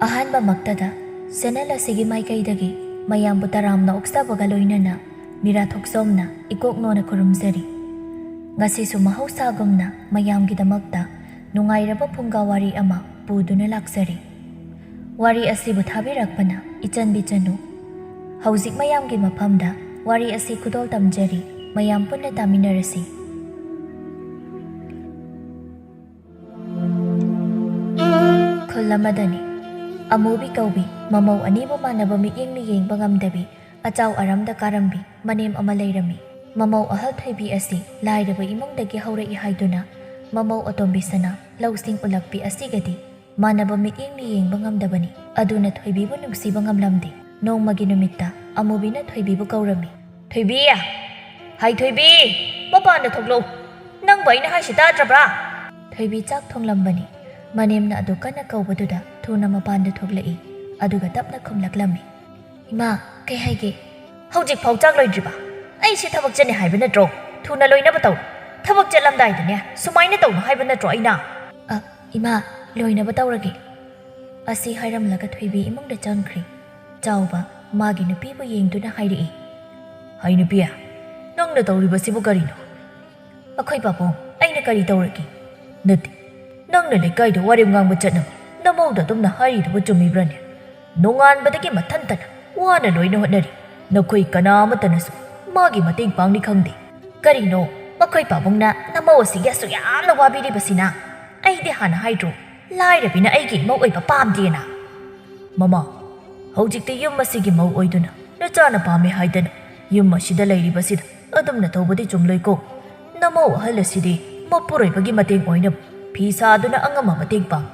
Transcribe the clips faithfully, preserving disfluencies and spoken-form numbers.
ꯑꯍꯥꯟꯕꯃꯛꯇꯗ channel ꯑꯁꯤꯒꯤ ꯃꯥꯏꯀꯩꯗꯒꯤ ꯃꯌꯥꯝꯕꯨ ꯇꯔꯥꯝꯅ ꯑꯣꯛꯆꯕꯒ ꯂꯣꯏꯅꯅ ꯃꯤꯔꯥ ꯊꯣꯛꯆꯣꯝꯅ ꯏꯀꯣꯛ ꯅꯣꯟꯅ ꯈꯨꯔꯨꯝꯖꯔꯤ꯫ ꯉꯁꯤꯁꯨ ꯃꯍꯧꯁꯥꯒꯨꯝꯅ ꯃꯌꯥꯝꯒꯤꯗꯃꯛꯇ ꯅꯨꯡꯉꯥꯏꯔꯕ ꯐꯨꯡꯒꯥ ꯋꯥꯔꯤ ꯑꯃ ꯄꯨꯗꯨꯅ ꯂꯥꯛꯆꯔꯤ꯫ ꯋꯥꯔꯤ ꯑꯁꯤꯕꯨ ꯊꯥꯕꯤꯔꯛꯄꯅ ꯏꯆꯟ ꯕꯤꯆꯅꯨ꯫ ꯍꯧꯖꯤꯛ ꯃꯌꯥꯝꯒꯤ ꯃꯐꯝꯗ ꯋꯥꯔꯤ ꯑꯁꯤ ꯈꯨꯗꯣꯜ ꯇꯝꯖꯔꯤ꯫ ꯃꯌꯥꯝ ꯄꯨꯟꯅ ꯇꯥꯃꯤꯟꯅꯔꯁꯤ꯫ ꯈꯨꯜ ꯑꯃꯗꯅꯤ꯫ ꯑꯃꯨꯕꯤ ꯀꯧꯕꯤ ꯃꯃꯧ ꯑꯅꯤꯕꯨ ꯃꯥꯟꯅꯕ ꯃꯤꯠꯌꯦꯡꯅ ꯌꯦꯡꯕ ꯉꯝꯗꯕꯤ ꯑꯆꯥꯎ ꯑꯔꯝꯗ ꯀꯥꯔꯝꯕꯤ ꯃꯅꯦꯝ ꯑꯃ ꯂꯩꯔꯝꯃꯤ꯫ ꯃꯃꯧ ꯑꯍꯜ ꯊꯣꯏꯕꯤ ꯑꯁꯤ ꯂꯥꯏꯔꯕ ꯏꯃꯨꯡꯗꯒꯤ ꯍꯧꯔꯛꯏ ꯍꯥꯏꯗꯨꯅ ꯃꯃꯧ ꯑꯇꯣꯝꯕꯤ ꯁꯅꯥ ꯂꯧꯁꯤꯡ ꯎꯠꯂꯛꯄꯤ ꯑꯁꯤꯒꯗꯤ ꯃꯥꯟꯅꯕ ꯃꯤꯠꯌꯦꯡꯅ ꯌꯦꯡꯕ ꯉꯝꯗꯕꯅꯤ꯫ ꯑꯗꯨꯅ ꯊꯣꯏꯕꯤꯕꯨ ꯅꯨꯡꯁꯤꯕ ꯉꯝꯂꯝꯗꯦ꯫ ꯅꯣꯡꯃꯒꯤ ꯅꯨꯃꯤꯠꯇ ꯑꯃꯨꯕꯤꯅ ꯊꯣꯏꯕꯤꯕꯨ ꯀꯧꯔꯝꯃꯤ꯫ "ꯊꯣꯏꯕꯤ! ꯍꯥꯏ ꯊꯣꯏꯕꯤ! ꯃꯄꯥꯟꯗ ꯊꯣꯛꯂꯛꯎ꯫ ꯅꯪꯕꯨ ꯑꯩꯅ ꯍꯥꯏꯁꯤ ꯇꯥꯗ꯭ꯔꯕ꯭ꯔꯥ?" ꯊꯣꯏꯕꯤ ꯆꯥꯛ ꯊꯣꯡꯂꯝꯕꯅꯤ꯫ ꯃꯅꯦꯝꯅ ꯑꯗꯨ ꯀꯟꯅ ꯀꯧꯕꯗꯨꯗ ꯊꯨꯅ ꯃꯄꯥꯟꯗ ꯊꯣꯛꯂꯛꯏ꯫ ꯑꯗꯨꯒ ꯇꯞꯅ ꯈꯨꯝꯂꯛꯂꯝꯃꯤ꯫ "ꯏꯃꯥ, ꯀꯩ ꯍꯥꯏꯒꯦ?" "ꯍꯧꯖꯤꯛ ꯐꯥꯎ ꯆꯥꯛ ꯂꯣꯏꯗ꯭ꯔꯤꯕ? ꯑꯩꯁꯦ ꯊꯕꯛ ꯆꯠꯅꯤ ꯍꯥꯏꯕ ꯅꯠꯇ꯭ꯔꯣ? ꯊꯨꯅ ꯂꯣꯏꯅꯕ ꯇꯧ꯫ ꯊꯕꯛ ꯆꯠꯂꯝꯗꯥꯏꯗꯅꯦ ꯁꯨꯃꯥꯏꯅ ꯇꯧꯅꯨ ꯍꯥꯏꯕ ꯅꯠꯇ꯭ꯔꯣ ꯑꯩꯅ?" "ꯑ, ꯏꯃꯥ, ꯂꯣꯏꯅꯕ ꯇꯧꯔꯒꯦ꯫" ꯑꯁꯤ ꯍꯥꯏꯔꯝꯂꯒ ꯊꯣꯏꯕꯤ ꯏꯃꯨꯡꯗ ꯆꯪꯈ꯭ꯔꯤ꯫ ꯆꯥꯎꯕ ꯃꯥꯒꯤ ꯅꯨꯄꯤꯕꯨ ꯌꯦꯡꯗꯨꯅ ꯍꯥꯏꯔꯛꯏ꯫ "ꯍꯩ ꯅꯨꯄꯤ, ꯅꯪꯅ ꯇꯧꯔꯤꯕꯁꯤꯕꯨ ꯀꯔꯤꯅꯣ?" "ꯑꯩꯈꯣꯏ ꯄꯥꯕꯨꯡ, ꯑꯩꯅ ꯀꯔꯤ ꯇꯧꯔꯒꯦ?" "ꯅꯠꯇꯦ, ꯅꯪꯅ ꯂꯩꯀꯥꯏꯗ ꯋꯥꯔꯦꯝ ꯉꯥꯡꯕ ꯆꯠꯅꯕ ꯅꯃꯧꯗ ꯑꯗꯨꯝꯅ ꯍꯥꯏꯔꯤꯗꯨꯕꯨ ꯆꯨꯝꯃꯤꯕ꯭ꯔꯅꯦ? ꯅꯣꯡꯉꯥꯟꯕꯗꯒꯤ ꯃꯊꯟꯇꯅ ꯋꯥꯅ ꯂꯣꯏꯅ ꯍꯣꯠꯅꯔꯤ꯫ ꯅꯈꯣꯏ ꯀꯅꯥ ꯑꯃꯠꯇꯅꯁꯨ ꯃꯥꯒꯤ ꯃꯇꯦꯡ ꯄꯥꯡꯅꯤ ꯈꯪꯗꯦ꯫ ꯀꯔꯤꯅꯣ ꯃꯈꯣꯏ ꯄꯥꯕꯨꯡꯅ ꯅꯃꯧ ꯑꯁꯤꯒꯤ ꯑꯁꯨꯛ ꯌꯥꯝꯅ ꯋꯥꯕꯤꯔꯤꯕꯁꯤꯅ? ꯑꯩꯗꯤ ꯍꯥꯟꯅ ꯍꯥꯏꯗ꯭ꯔꯣ, ꯂꯥꯏꯔꯕꯤꯅ ꯑꯩꯒꯤ ꯏꯃꯧ ꯑꯣꯏꯕ ꯄꯥꯝꯗꯦꯅ?" "ꯃꯃꯥ, ꯍꯧꯖꯤꯛꯇꯤ ꯌꯨꯝ ꯑꯁꯤꯒꯤ ꯃꯧ ꯑꯣꯏꯗꯨꯅ ꯅꯆꯥꯅ ꯄꯥꯝꯃꯦ ꯍꯥꯏꯗꯅ ꯌꯨꯝ ꯑꯁꯤꯗ ꯂꯩꯔꯤꯕꯁꯤꯗ ꯑꯗꯨꯝꯅ ꯇꯧꯕꯗꯤ ꯆꯨꯝꯂꯣꯏꯀꯣ꯫ ꯅꯃꯧ ꯑꯍꯜ ꯑꯁꯤꯗꯤ ꯃꯄꯨꯔꯣꯏꯕꯒꯤ ꯃꯇꯦꯡ ꯑꯣꯏꯅꯕ ꯐꯤ ꯁꯥꯗꯨꯅ ꯑꯉꯝꯕ ꯃꯇꯦꯡ ꯄꯥꯡ,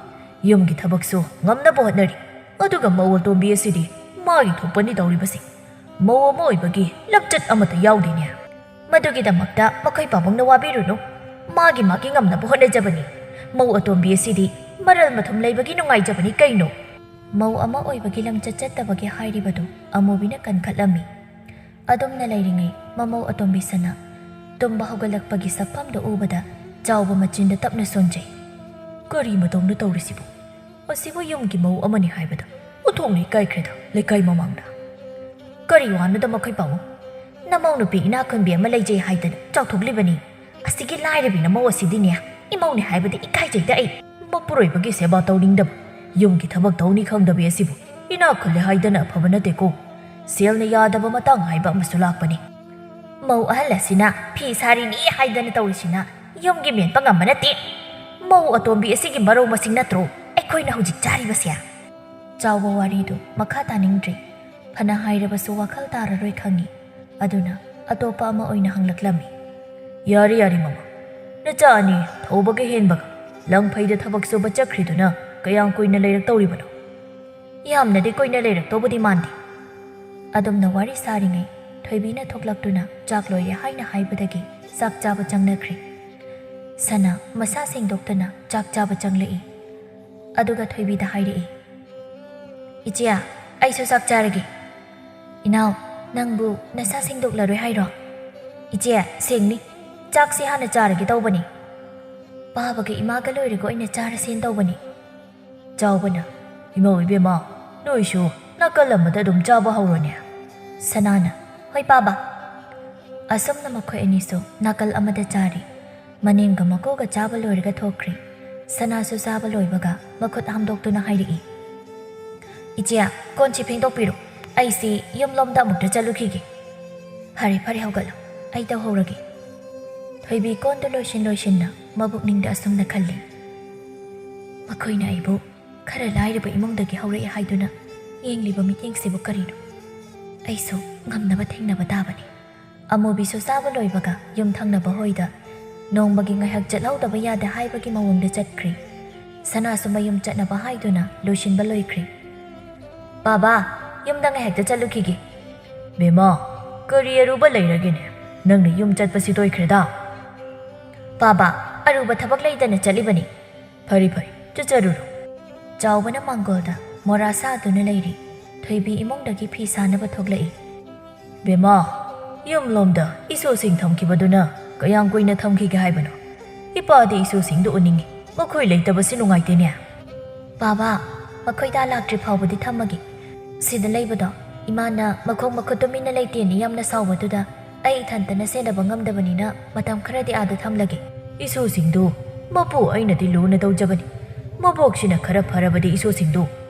ꯌꯨꯝꯒꯤ ꯊꯕꯛꯁꯨ ꯉꯝꯅꯕ ꯍꯣꯠꯅꯔꯤ꯫ ꯑꯗꯨꯒ ꯃꯧ ꯑꯇꯣꯝꯕꯤ ꯑꯁꯤꯗꯤ ꯃꯥꯒꯤ ꯊꯣꯛꯄꯅꯤ ꯇꯧꯔꯤꯕꯁꯤ꯫ ꯃꯧ ꯑꯃ ꯑꯣꯏꯕꯒꯤ ꯂꯝꯆꯠ ꯑꯃꯠꯇ ꯌꯥꯎꯗꯦꯅꯦ꯫ ꯃꯗꯨꯒꯤꯗꯃꯛꯇ ꯃꯈꯣꯏ ꯄꯥꯕꯨꯡꯅ ꯋꯥꯕꯤꯔꯨꯅꯨ꯫ ꯃꯥꯒꯤ ꯃꯥꯒꯤ ꯉꯝꯅꯕ ꯍꯣꯠꯅꯖꯕꯅꯤ꯫ ꯃꯧ ꯑꯇꯣꯝꯕꯤ ꯑꯁꯤꯗꯤ ꯃꯔꯜ ꯃꯊꯨꯝ ꯂꯩꯕꯒꯤ ꯅꯨꯡꯉꯥꯏꯖꯕꯅꯤ ꯀꯩꯅꯣ꯫" ꯃꯧ ꯑꯃ ꯑꯣꯏꯕꯒꯤ ꯂꯝꯆꯠ ꯆꯠꯇꯕꯒꯤ ꯍꯥꯏꯔꯤꯕꯗꯨ ꯑꯃꯨꯕꯤꯅ ꯀꯟꯈꯠꯂꯝꯃꯤ꯫ ꯑꯗꯨꯝꯅ ꯂꯩꯔꯤꯉꯩ ꯃꯃꯧ ꯑꯇꯣꯝꯕꯤ ꯁꯅꯥ ꯇꯨꯝꯕ ꯍꯧꯒꯠꯂꯛꯄꯒꯤ ꯁꯛꯐꯝꯗꯨ ꯎꯕꯗ ꯆꯥꯎꯕ ꯃꯆꯤꯟꯗ ꯇꯞꯅ ꯁꯣꯟꯖꯩ꯫ "ꯀꯔꯤ ꯃꯇꯧꯅꯣ ꯇꯧꯔꯤꯁꯤꯕꯨ? ꯑꯁꯤꯕꯨ ꯌꯨꯝꯒꯤ ꯃꯧ ꯑꯃꯅꯤ ꯍꯥꯏꯕꯗ ꯎꯊꯣꯛꯅ ꯏꯀꯥꯏꯈ꯭ꯔꯦꯗ ꯂꯩꯀꯥꯏ ꯃꯃꯥꯡꯗ꯫ ꯀꯔꯤ ꯋꯥꯅꯣꯗ ꯃꯈꯣꯏ ꯄꯥꯕꯨꯡ? ꯅꯃꯧ ꯅꯨꯄꯤ ꯏꯅꯥꯛ ꯈꯨꯟꯕꯤ ꯑꯃ ꯂꯩꯖꯩ ꯍꯥꯏꯗꯅ ꯆꯥꯎꯊꯣꯛꯂꯤꯕꯅꯤ꯫ ꯑꯁꯤꯒꯤ ꯂꯥꯏꯔꯕꯤ ꯅꯃꯧ ꯑꯁꯤꯗꯤꯅꯦ, ꯏꯃꯧꯅꯤ ꯍꯥꯏꯕꯗꯤ ꯏꯀꯥꯏꯖꯩꯗ ꯑꯩ꯫ ꯃꯄꯨꯔꯣꯏꯕꯒꯤ ꯁꯦꯕꯥ ꯇꯧꯅꯤꯡꯗꯕ, ꯌꯨꯝꯒꯤ ꯊꯕꯛ ꯇꯧꯅꯤ ꯈꯪꯗꯕꯤ ꯑꯁꯤꯕꯨ ꯏꯅꯥꯛ ꯈꯨꯜꯂꯦ ꯍꯥꯏꯗꯅ ꯑꯐꯕ ꯅꯠꯇꯦꯀꯣ꯫ ꯁꯦꯜꯅ ꯌꯥꯗꯕ ꯃꯇꯥꯡ ꯍꯥꯏꯕ ꯑꯃꯁꯨ ꯂꯥꯛꯄꯅꯤ꯫ ꯃꯧ ꯑꯍꯜ ꯑꯁꯤꯅ ꯐꯤ ꯁꯥꯔꯤꯅꯤ ꯍꯥꯏꯗꯅ ꯇꯧꯔꯤꯁꯤꯅ ꯌꯨꯝꯒꯤ ꯃꯦꯟꯕ ꯉꯝꯕ ꯅꯠꯇꯦ꯫ ꯃꯧ ꯑꯇꯣꯝꯕꯤ ꯑꯁꯤꯒꯤ ꯃꯔꯧ ꯃꯁꯤꯡ ꯅꯠꯇ꯭ꯔꯣ ꯑꯩꯈꯣꯏꯅ ꯍꯧꯖꯤꯛ ꯆꯥꯔꯤꯕꯁꯦ? ꯆꯥꯎꯕ ꯋꯥꯔꯤꯗꯨ ꯃꯈꯥ ꯇꯥꯅꯤꯡꯗ꯭ꯔꯦ꯫ ꯐꯅ ꯍꯥꯏꯔꯕꯁꯨ ꯋꯥꯈꯜ ꯇꯥꯔꯔꯣꯏ ꯈꯪꯏ꯫ ꯑꯗꯨꯅ ꯑꯇꯣꯞꯄ ꯑꯃ ꯑꯣꯏꯅ ꯍꯪꯂꯛꯂꯝꯃꯤ꯫ ꯌꯥꯔꯦ ꯌꯥꯔꯦ ꯃꯃꯥ, ꯅꯆꯥ ꯑꯅꯤ ꯊꯧꯕꯒ ꯍꯦꯟꯕꯒ ꯂꯪꯐꯩꯗ ꯊꯕꯛ ꯁꯨꯕ ꯆꯠꯈ꯭ꯔꯤꯗꯨꯅ ꯀꯌꯥꯝ ꯀꯨꯏꯅ ꯂꯩꯔꯛꯇꯧꯔꯤꯕꯅꯣ? ꯌꯥꯝꯅꯗꯤ ꯀꯨꯏꯅ ꯂꯩꯔꯛꯇꯧꯕꯗꯤ ꯃꯥꯟꯗꯦ꯫ ꯑꯗꯨꯝꯅ ꯋꯥꯔꯤ ꯁꯥꯔꯤꯉꯩ ꯊꯣꯏꯕꯤꯅ ꯊꯣꯛꯂꯛꯇꯨꯅ ꯆꯥꯛ ꯂꯣꯏꯔꯦ ꯍꯥꯏꯅ ꯍꯥꯏꯕꯗꯒꯤ ꯆꯥꯛ ꯆꯥꯕ ꯆꯪꯅꯈ꯭ꯔꯦ꯫ ꯁꯅꯥ ꯃꯁꯥ ꯁꯦꯡꯗꯣꯛꯇꯅ ꯆꯥꯛ ꯆꯥꯕ ꯆꯪꯂꯛꯏ꯫ ꯑꯗꯨꯒ ꯊꯣꯏꯕꯤꯗ ꯍꯥꯏꯔꯛꯏ, "ꯏꯆꯦ, ꯑꯩꯁꯨ ꯆꯥꯛ ꯆꯥꯔꯒꯦ꯫" "ꯏꯅꯥꯎ, ꯅꯪꯕꯨ ꯅꯁꯥ ꯁꯦꯡꯗꯣꯛꯂꯔꯣꯏ ꯍꯥꯏꯔꯣ?" "ꯏꯆꯦ, ꯁꯦꯡꯅꯤ꯫ ꯆꯥꯛꯁꯤ ꯍꯥꯟꯅ ꯆꯥꯔꯒꯦ ꯇꯧꯕꯅꯤ꯫ ꯄꯥꯕꯒ ꯏꯃꯥꯒ ꯂꯣꯏꯔꯒ ꯑꯣꯏꯅ ꯆꯥꯔꯁꯦꯅ ꯇꯧꯕꯅꯤ꯫" ꯆꯥꯎꯕꯅ, "ꯏꯃꯧ ꯏꯕꯦꯝꯃ, ꯅꯣꯏꯁꯨ ꯅꯥꯀꯜ ꯑꯃꯗ ꯑꯗꯨꯝ ꯆꯥꯕ ꯍꯧꯔꯣꯅꯦ꯫" ꯁꯅꯥꯅ, "ꯍꯣꯏ ꯄꯥꯕ꯫" ꯑꯁꯨꯝꯅ ꯃꯈꯣꯏ ꯑꯅꯤꯁꯨ ꯅꯥꯀꯜ ꯑꯃꯗ ꯆꯥꯔꯤ꯫ ꯃꯅꯦꯝꯒ ꯃꯀꯨꯒ ꯆꯥꯕ ꯂꯣꯏꯔꯒ ꯊꯣꯛꯈ꯭ꯔꯦ꯫ ꯁꯅꯥꯁꯨ ꯆꯥꯕ ꯂꯣꯏꯕꯒ ꯃꯈꯨꯠ ꯍꯥꯝꯗꯣꯛꯇꯨꯅ ꯍꯥꯏꯔꯛꯏ, "ꯏꯆꯦ, ꯀꯣꯟꯁꯤ ꯐꯦꯡꯗꯣꯛꯄꯤꯔꯣ꯫ ꯑꯩꯁꯤ ꯌꯨꯝꯂꯣꯝꯗ ꯑꯃꯨꯛꯇ ꯆꯠꯂꯨꯈꯤꯒꯦ꯫" "ꯐꯔꯦ, ꯐꯔꯦ, ꯍꯧꯒꯠꯂꯣ꯫ ꯑꯩ ꯇꯧꯍꯧꯔꯒꯦ꯫" ꯊꯣꯏꯕꯤ ꯀꯣꯟꯗꯨ ꯂꯣꯏꯁꯤꯟ ꯂꯣꯏꯁꯤꯟꯅ ꯃꯕꯨꯛꯅꯤꯡꯗ ꯑꯁꯨꯝꯅ ꯈꯜꯂꯤ, "ꯃꯈꯣꯏꯅ ꯑꯩꯕꯨ ꯈꯔ ꯂꯥꯏꯔꯕ ꯏꯃꯨꯡꯗꯒꯤ ꯍꯧꯔꯛꯑꯦ ꯍꯥꯏꯗꯨꯅ ꯌꯦꯡꯂꯤꯕ ꯃꯤꯠꯌꯦꯡꯁꯤꯕꯨ ꯀꯔꯤꯅꯣ? ꯑꯩꯁꯨ ꯉꯝꯅꯕ ꯊꯦꯡꯅꯕ ꯇꯥꯕꯅꯤ꯫" ꯑꯃꯨꯕꯤꯁꯨ ꯆꯥꯕ ꯂꯣꯏꯕꯒ ꯌꯨꯝ ꯊꯪꯅꯕ ꯍꯣꯏꯗ ꯅꯣꯡꯃꯒꯤ ꯉꯥꯏꯍꯥꯛ ꯆꯠꯍꯧꯗꯕ ꯌꯥꯗꯦ ꯍꯥꯏꯕꯒꯤ ꯃꯑꯣꯡꯗ ꯆꯠꯈ꯭ꯔꯦ꯫ ꯁꯅꯥꯁꯨ ꯃꯌꯨꯝ ꯆꯠꯅꯕ ꯍꯥꯏꯗꯨꯅ ꯂꯣꯏꯁꯤꯟꯕ ꯂꯣꯏꯈ꯭ꯔꯦ꯫ "ꯄꯥꯕꯥ, ꯌꯨꯝꯗ ꯉꯥꯏꯍꯥꯛꯇ ꯆꯠꯂꯨꯈꯤꯒꯦ꯫" "ꯕꯦꯝꯃ, ꯀꯔꯤ ꯑꯔꯨꯕ ꯂꯩꯔꯒꯦꯅꯦ? ꯅꯪꯅ ꯌꯨꯝ ꯆꯠꯄꯁꯤ ꯇꯣꯏꯈ꯭ꯔꯦꯗ꯫" "ꯄꯥꯕꯥ, ꯑꯔꯨꯕ ꯊꯕꯛ ꯂꯩꯗꯅ ꯆꯠꯂꯤꯕꯅꯤ꯫" "ꯐꯔꯦ, ꯐꯔꯦ, ꯆꯠꯆꯔꯨꯔꯣ꯫" ꯆꯥꯎꯕꯅ ꯃꯥꯡꯒꯣꯜꯗ ꯃꯣꯔꯥ ꯁꯥꯗꯨꯅ ꯂꯩꯔꯤ꯫ ꯊꯣꯏꯕꯤ ꯏꯃꯨꯡꯗꯒꯤ ꯐꯤ ꯁꯥꯅꯕ ꯊꯣꯛꯂꯛꯏ꯫ "ꯕꯦꯝꯃ, ꯌꯨꯝꯂꯣꯝꯗ ꯏꯁꯨꯁꯤꯡ ꯊꯝꯈꯤꯕꯗꯨꯅ ꯀꯌꯥꯝ ꯀꯨꯏꯅ ꯊꯝꯈꯤꯒꯦ ꯍꯥꯏꯕꯅꯣ? ꯏꯄꯥꯗꯤ ꯏꯁꯨꯁꯤꯡꯗꯨ ꯎꯅꯤꯡꯉꯤ꯫ ꯃꯈꯣꯏ ꯂꯩꯇꯕꯁꯤ ꯅꯨꯡꯉꯥꯏꯇꯦꯅꯦ꯫" "ꯕꯥꯕꯥ, ꯃꯈꯣꯏꯗ ꯂꯥꯛꯇ꯭ꯔꯤ ꯐꯥꯎꯕꯗꯤ ꯊꯝꯃꯒꯦ꯫ ꯁꯤꯗ ꯂꯩꯕꯗꯣ ꯏꯃꯥꯅ ꯃꯈꯣꯡ ꯃꯈꯨꯠ ꯇꯨꯃꯤꯟꯅ ꯂꯩꯇꯦꯅ ꯌꯥꯝꯅ ꯁꯥꯎꯕꯗꯨꯗ ꯑꯩ ꯏꯊꯟꯇꯅ ꯁꯦꯟꯅꯕ ꯉꯝꯗꯕꯅꯤꯅ ꯃꯇꯝ ꯈꯔꯗꯤ ꯑꯥꯗ ꯊꯝꯂꯒꯦ꯫" "ꯏꯁꯨꯁꯤꯡꯗꯨ ꯃꯄꯨ ꯑꯩꯅꯗꯤ ꯂꯨꯅ ꯇꯧꯖꯕꯅꯤ꯫ ꯃꯕꯣꯛꯁꯤꯅ ꯈꯔ ꯐꯔꯕꯗꯤ ꯏꯁꯨꯁꯤꯡꯗꯨ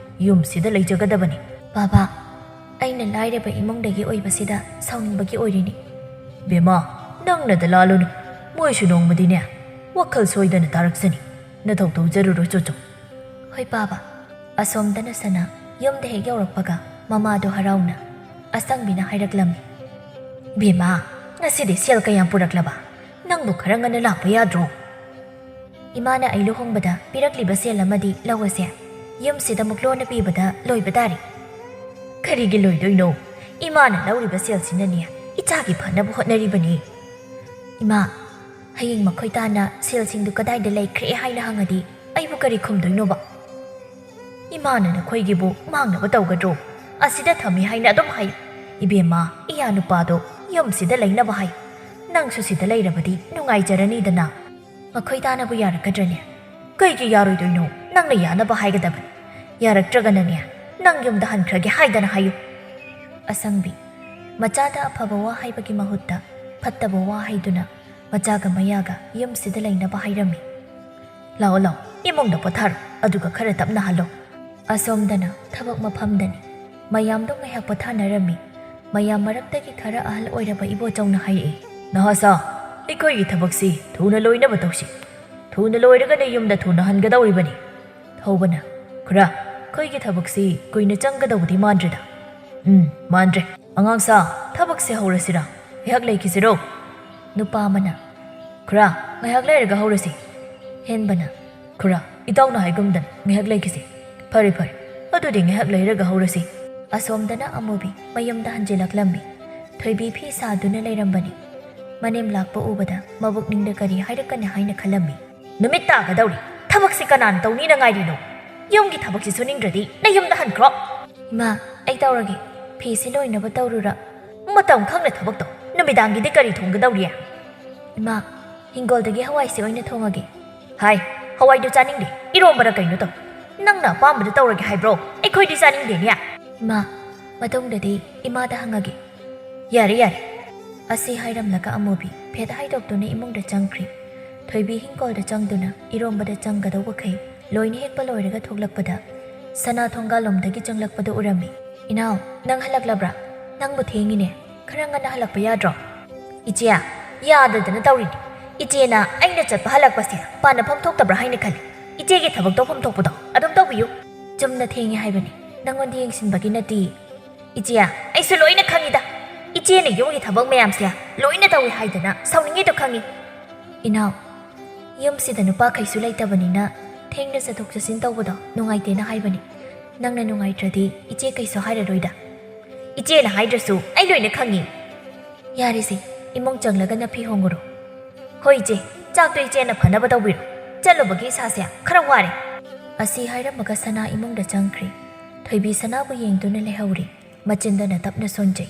ꯌꯨꯝꯁꯤꯗ ꯂꯩꯖꯒꯗꯕꯅꯤ꯫" "ꯕꯥꯕꯥ, ꯑꯩꯅ ꯂꯥꯏꯔꯕ ꯏꯃꯨꯡꯗꯒꯤ ꯑꯣꯏꯕꯁꯤꯗ ꯁꯥꯎꯅꯤꯡꯕꯒꯤ ꯑꯣꯏꯔꯤꯅꯤ꯫" "ꯕꯦꯝꯃ, ꯅꯪꯅꯗ ꯂꯥꯜꯂꯨꯅꯨ꯫ ꯃꯣꯏꯁꯨ ꯅꯣꯡꯃꯗꯤꯅꯦ ꯋꯥꯈꯜ ꯁꯣꯏꯗꯅ ꯇꯥꯔꯛꯆꯅꯤ꯫ ꯅꯊꯧ ꯇꯧꯖꯔꯨꯔꯣ ꯆꯣꯆꯣ꯫" "ꯍꯣꯏ ꯕꯥꯕꯥ꯫" ꯑꯁꯣꯝꯗꯅ ꯁꯅꯥ ꯌꯨꯝꯗ ꯍꯦꯛ ꯌꯧꯔꯛꯄꯒ ꯃꯃꯥꯗꯣ ꯍꯔꯥꯎꯅ ꯑꯁꯪꯕꯤꯅ ꯍꯥꯏꯔꯛꯂꯝꯃꯤ꯫ "ꯕꯦꯝꯃ, ꯉꯁꯤꯗꯤ ꯁꯦꯜ ꯀꯌꯥꯝ ꯄꯨꯔꯛꯂꯕ? ꯅꯪꯕꯨ ꯈꯔ ꯉꯟꯅ ꯂꯥꯛꯄ ꯌꯥꯗ꯭ꯔꯣ?" "ꯏꯃꯥꯅ ꯑꯩ ꯂꯨꯍꯣꯡꯕꯗ ꯄꯤꯔꯛꯂꯤꯕ ꯁꯦꯜ ꯑꯃꯗꯤ ꯂꯧ ꯑꯁꯦ ꯌꯨꯝꯁꯤꯗ ꯃꯨꯛꯂꯣꯟꯅ ꯄꯤꯕꯗ ꯂꯣꯏꯕ ꯇꯥꯔꯦ꯫" "ꯀꯔꯤꯒꯤ ꯂꯣꯏꯗꯣꯏꯅꯣ? ꯏꯃꯥꯅ ꯂꯧꯔꯤꯕ ꯁꯦꯜꯁꯤꯅꯅꯦ ꯏꯆꯥꯒꯤ ꯐꯅꯕ ꯍꯣꯠꯅꯔꯤꯕꯅꯤ꯫" "ꯏꯃꯥ, ꯍꯌꯦꯡ ꯃꯈꯣꯏ ꯇꯥꯅ ꯁꯦꯜꯁꯤꯡꯗꯨ ꯀꯗꯥꯏꯗ ꯂꯩꯈ꯭ꯔꯦ ꯍꯥꯏꯅ ꯍꯪꯉꯗꯤ ꯑꯩꯕꯨ ꯀꯔꯤ ꯈꯨꯝꯗꯣꯏꯅꯣꯕ?" "ꯏꯃꯥꯅ ꯅꯈꯣꯏꯒꯤꯕꯨ ꯃꯥꯡꯅꯕ ꯇꯧꯒꯗ꯭ꯔꯣ? ꯑꯁꯤꯗ ꯊꯝꯃꯤ ꯍꯥꯏꯅ ꯑꯗꯨꯝ ꯍꯥꯏ꯫" "ꯏꯕꯦꯝꯃ, ꯏꯌꯥ ꯅꯨꯄꯥꯗꯣ ꯌꯨꯝꯁꯤꯗ ꯂꯩꯅꯕ ꯍꯥꯏ꯫ ꯅꯪꯁꯨ ꯁꯤꯗ ꯂꯩꯔꯕꯗꯤ ꯅꯨꯡꯉꯥꯏꯖꯔꯅꯤꯗꯅ꯫" "ꯃꯈꯣꯏ ꯇꯥꯅꯕꯨ ꯌꯥꯔꯛꯀꯗ꯭ꯔꯅꯦ?" "ꯀꯩꯒꯤ ꯌꯥꯔꯣꯏꯗꯣꯏꯅꯣ? ꯅꯪꯅ ꯌꯥꯅꯕ ꯍꯥꯏꯒꯗꯕꯅꯤ꯫ ꯌꯥꯔꯛꯇ꯭ꯔꯒꯅꯅꯦ, ꯅꯪ ꯌꯨꯝꯗ ꯍꯟꯈ꯭ꯔꯒꯦ ꯍꯥꯏꯗꯅ ꯍꯥꯏꯌꯨ꯫" ꯑꯁꯪꯕꯤ, ꯃꯆꯥꯗ ꯑꯐꯕ ꯋꯥ ꯍꯥꯏꯕꯒꯤ ꯃꯍꯨꯠꯇ ꯐꯠꯇꯕ ꯋꯥ ꯍꯥꯏꯗꯨꯅ ꯃꯆꯥꯒ ꯃꯌꯥꯒ ꯌꯨꯝꯁꯤꯗ ꯂꯩꯅꯕ ꯍꯥꯏꯔꯝꯃꯤ꯫ "ꯂꯥꯛꯑꯣ, ꯂꯥꯛꯑꯣ, ꯏꯃꯨꯡꯗ ꯄꯣꯊꯥꯔꯣ, ꯑꯗꯨꯒ ꯈꯔ ꯇꯞꯅ ꯍꯜꯂꯣ꯫" ꯑꯁꯣꯝꯗꯅ ꯊꯕꯛ ꯃꯐꯝꯗꯅꯤ꯫ ꯃꯌꯥꯝꯗꯣ ꯉꯥꯏꯍꯥꯛ ꯄꯣꯊꯥꯅꯔꯝꯃꯤ꯫ ꯃꯌꯥꯝ ꯃꯔꯛꯇꯒꯤ ꯈꯔ ꯑꯍꯜ ꯑꯣꯏꯔꯕ ꯏꯕꯣꯆꯧꯅ ꯍꯥꯏꯔꯛꯏ, "ꯅꯍꯥꯁꯥ, ꯑꯩꯈꯣꯏꯒꯤ ꯊꯕꯛꯁꯤ ꯊꯨꯅ ꯂꯣꯏꯅꯕ ꯇꯧꯁꯤ꯫ ꯊꯨꯅ ꯂꯣꯏꯔꯒꯅ ꯌꯨꯝꯗ ꯊꯨꯅ ꯍꯟꯒꯗꯧꯔꯤꯕꯅꯤ꯫" ꯊꯧꯕꯅ, "ꯈꯨꯔꯥ, ꯑꯩꯈꯣꯏꯒꯤ ꯊꯕꯛꯁꯤ ꯀꯨꯏꯅ ꯆꯪꯒꯗꯧꯕꯗꯤ ꯃꯥꯟꯗ꯭ꯔꯦꯗ꯫" "ꯎꯝ, ꯃꯥꯟꯗ꯭ꯔꯦ꯫ ꯑꯉꯥꯡꯁꯥ, ꯊꯕꯛꯁꯦ ꯍꯧꯔꯁꯤꯔꯥ? ꯉꯥꯏꯍꯥꯛ ꯂꯩꯈꯤꯁꯤꯔꯣ?" ꯅꯨꯄꯥ ꯑꯃꯅ, "ꯈꯨꯔꯥ, ꯉꯥꯏꯍꯥꯛ ꯂꯩꯔꯒ ꯍꯧꯔꯁꯤ꯫" ꯍꯦꯟꯕꯅ, "ꯈꯨꯔꯥ, ꯏꯇꯥꯎꯅ ꯍꯥꯏꯒꯨꯝꯗꯅ ꯉꯥꯏꯍꯥꯛ ꯂꯩꯈꯤꯁꯤ꯫" "ꯐꯔꯦ, ꯐꯔꯦ, ꯑꯗꯨꯗꯤ ꯉꯥꯏꯍꯥꯛ ꯂꯩꯔꯒ ꯍꯧꯔꯁꯤ꯫" ꯑꯁꯣꯝꯗꯅ ꯑꯃꯨꯕꯤ ꯃꯌꯨꯝꯗ ꯍꯟꯖꯤꯜꯂꯛꯂꯝꯃꯤ꯫ ꯊꯣꯏꯕꯤ ꯐꯤ ꯁꯥꯗꯨꯅ ꯂꯩꯔꯝꯕꯅꯤ꯫ ꯃꯅꯦꯝ ꯂꯥꯛꯄ ꯎꯕꯗ ꯃꯕꯨꯛꯅꯤꯡꯗ ꯀꯔꯤ ꯍꯥꯏꯔꯛꯀꯅꯤ ꯍꯥꯏꯅ ꯈꯜꯂꯝꯃꯤ꯫ "ꯅꯨꯃꯤꯠ ꯇꯥꯒꯗꯧꯔꯤ꯫ ꯊꯕꯛꯁꯤ ꯀꯅꯥꯅ ꯇꯧꯅꯤꯅ ꯉꯥꯏꯔꯤꯅꯣ? ꯌꯨꯝꯒꯤ ꯊꯕꯛꯁꯤ ꯁꯨꯅꯤꯡꯗ꯭ꯔꯗꯤ ꯅꯌꯨꯝꯗ ꯍꯟꯈ꯭ꯔꯣ꯫" "ꯏꯃꯥ, ꯑꯩ ꯇꯧꯔꯒꯦ꯫ ꯐꯤꯁꯤ ꯂꯣꯏꯅꯕ ꯇꯧꯔꯨꯔ꯫" "ꯃꯇꯝ ꯈꯪꯅ ꯊꯕꯛ ꯇꯧ꯫ ꯅꯨꯃꯤꯗꯥꯡꯒꯤꯗꯤ ꯀꯔꯤ ꯊꯣꯡꯒꯗꯧꯔꯤ?" "ꯏꯃꯥ, ꯍꯤꯡꯒꯣꯜꯗꯒꯤ ꯍꯋꯥꯏꯁꯤ ꯑꯣꯏꯅ ꯊꯣꯡꯉꯒꯦ꯫" "ꯍꯥꯏ, ꯍꯋꯥꯏꯗꯨ ꯆꯥꯅꯤꯡꯗꯦ꯫ ꯏꯔꯣꯝꯕꯔ ꯀꯩꯅꯣ ꯇꯧ꯫" ꯅꯪꯅ ꯑꯄꯥꯝꯕꯗꯨ ꯇꯧꯔꯒꯦ ꯍꯥꯏꯕ꯭ꯔꯣ? ꯑꯩꯈꯣꯏꯗꯤ ꯆꯥꯅꯤꯡꯗꯦꯅꯦ꯫ ꯏꯃꯥ, ꯃꯇꯨꯡꯗꯗꯤ ꯏꯃꯥꯗ ꯍꯪꯉꯒꯦ꯫ ꯌꯥꯔꯦ, ꯌꯥꯔꯦ꯫ ꯑꯁꯤ ꯍꯥꯏꯔꯝꯂꯒ ꯑꯃꯨꯕꯤ ꯐꯦꯠ ꯍꯥꯏꯗꯣꯛꯇꯨꯅ ꯏꯃꯨꯡꯗ ꯆꯪꯈ꯭ꯔꯤ꯫ ꯊꯣꯏꯕꯤ ꯍꯤꯡꯒꯣꯜꯗ ꯆꯪꯗꯨꯅ ꯏꯔꯣꯝꯕꯗ ꯆꯪꯒꯗꯧꯕꯈꯩ ꯂꯣꯏꯅ ꯍꯦꯛꯄ ꯂꯣꯏꯔꯒ ꯊꯣꯛꯂꯛꯄꯗ ꯁꯅꯥ ꯊꯣꯡꯒꯥꯜꯂꯣꯝꯗꯒꯤ ꯆꯪꯂꯛꯄꯗꯨ ꯎꯔꯝꯃꯤ꯫ "ꯏꯅꯥꯎ, ꯅꯪ ꯍꯜꯂꯛꯂꯕ꯭ꯔꯥ? ꯅꯪꯕꯨ ꯊꯦꯡꯉꯤꯅꯦ꯫ ꯈꯔ ꯉꯟꯅ ꯍꯜꯂꯛꯄ ꯌꯥꯗ꯭ꯔꯣ?" "ꯏꯆꯦ, ꯌꯥꯗꯗꯅ ꯇꯧꯔꯤꯅꯤ꯫ ꯏꯆꯦꯅ ꯑꯩꯅ ꯆꯠꯄ ꯍꯜꯂꯛꯄꯁꯦ ꯄꯥꯟꯅꯐꯝ ꯊꯣꯛꯇꯕ꯭ꯔꯥ ꯍꯥꯏꯅ ꯈꯜꯂꯤ꯫ ꯏꯆꯦꯒꯤ ꯊꯕꯛ ꯇꯧꯐꯝ ꯊꯣꯛꯄꯗꯣ ꯑꯗꯨꯝ ꯇꯧꯕꯤꯌꯨ꯫ ꯆꯨꯝꯅ ꯊꯦꯡꯉꯦ ꯍꯥꯏꯕꯅꯤ, ꯅꯪꯉꯣꯟꯗ ꯌꯦꯡꯁꯤꯟꯕꯒꯤ ꯅꯠꯇꯦ꯫ ꯏꯆꯦ, ꯑꯩꯁꯨ ꯂꯣꯏꯅ ꯈꯪꯉꯤꯗ꯫ ꯏꯆꯦꯅ ꯌꯨꯝꯒꯤ ꯊꯕꯛ ꯃꯌꯥꯝꯁꯦ ꯂꯣꯏꯅ ꯇꯧꯏ ꯍꯥꯏꯗꯅ ꯁꯥꯎꯅꯤꯡꯉꯤꯗꯣ ꯈꯪꯉꯤ꯫" "ꯏꯅꯥꯎ, ꯌꯨꯝꯁꯤꯗ ꯅꯨꯄꯥꯈꯩꯁꯨ ꯂꯩꯇꯕꯅꯤꯅ ꯊꯦꯡꯅ ꯆꯠꯊꯣꯛ ꯆꯠꯁꯤꯟ ꯇꯧꯕꯗꯣ ꯅꯨꯡꯉꯥꯏꯇꯦꯅ ꯍꯥꯏꯕꯅꯤ꯫ ꯅꯪꯅ ꯅꯨꯡꯉꯥꯏꯇ꯭ꯔꯗꯤ ꯏꯆꯦ ꯀꯩꯁꯨ ꯍꯥꯏꯔꯔꯣꯏꯗ꯫" "ꯏꯆꯦꯅ ꯍꯥꯏꯗ꯭ꯔꯁꯨ ꯑꯩ ꯂꯣꯏꯅ ꯈꯪꯉꯤ꯫" "ꯌꯥꯔꯦꯁꯦ, ꯏꯃꯨꯡ ꯆꯪꯂꯒ ꯅꯐꯤ ꯍꯣꯡꯉꯨꯔꯣ꯫" "ꯍꯣꯏ ꯏꯆꯦ, ꯆꯥꯛꯇꯣ ꯏꯆꯦꯅ ꯐꯅꯕ ꯇꯧꯕꯤꯔꯣ꯫ ꯆꯠꯂꯨꯕꯒꯤ ꯏꯁꯥꯁꯦ ꯈꯔ ꯋꯥꯔꯦ꯫" ꯑꯁꯤ ꯍꯥꯏꯔꯝꯃꯒ ꯁꯅꯥ ꯏꯃꯨꯡꯗ ꯆꯪꯈ꯭ꯔꯦ꯫ ꯊꯣꯏꯕꯤ ꯁꯅꯥꯕꯨ ꯌꯦꯡꯗꯨꯅ ꯂꯩꯍꯧꯔꯦ꯫ ꯃꯆꯤꯟꯗꯅ ꯇꯞꯅ ꯁꯣꯟꯖꯩ꯫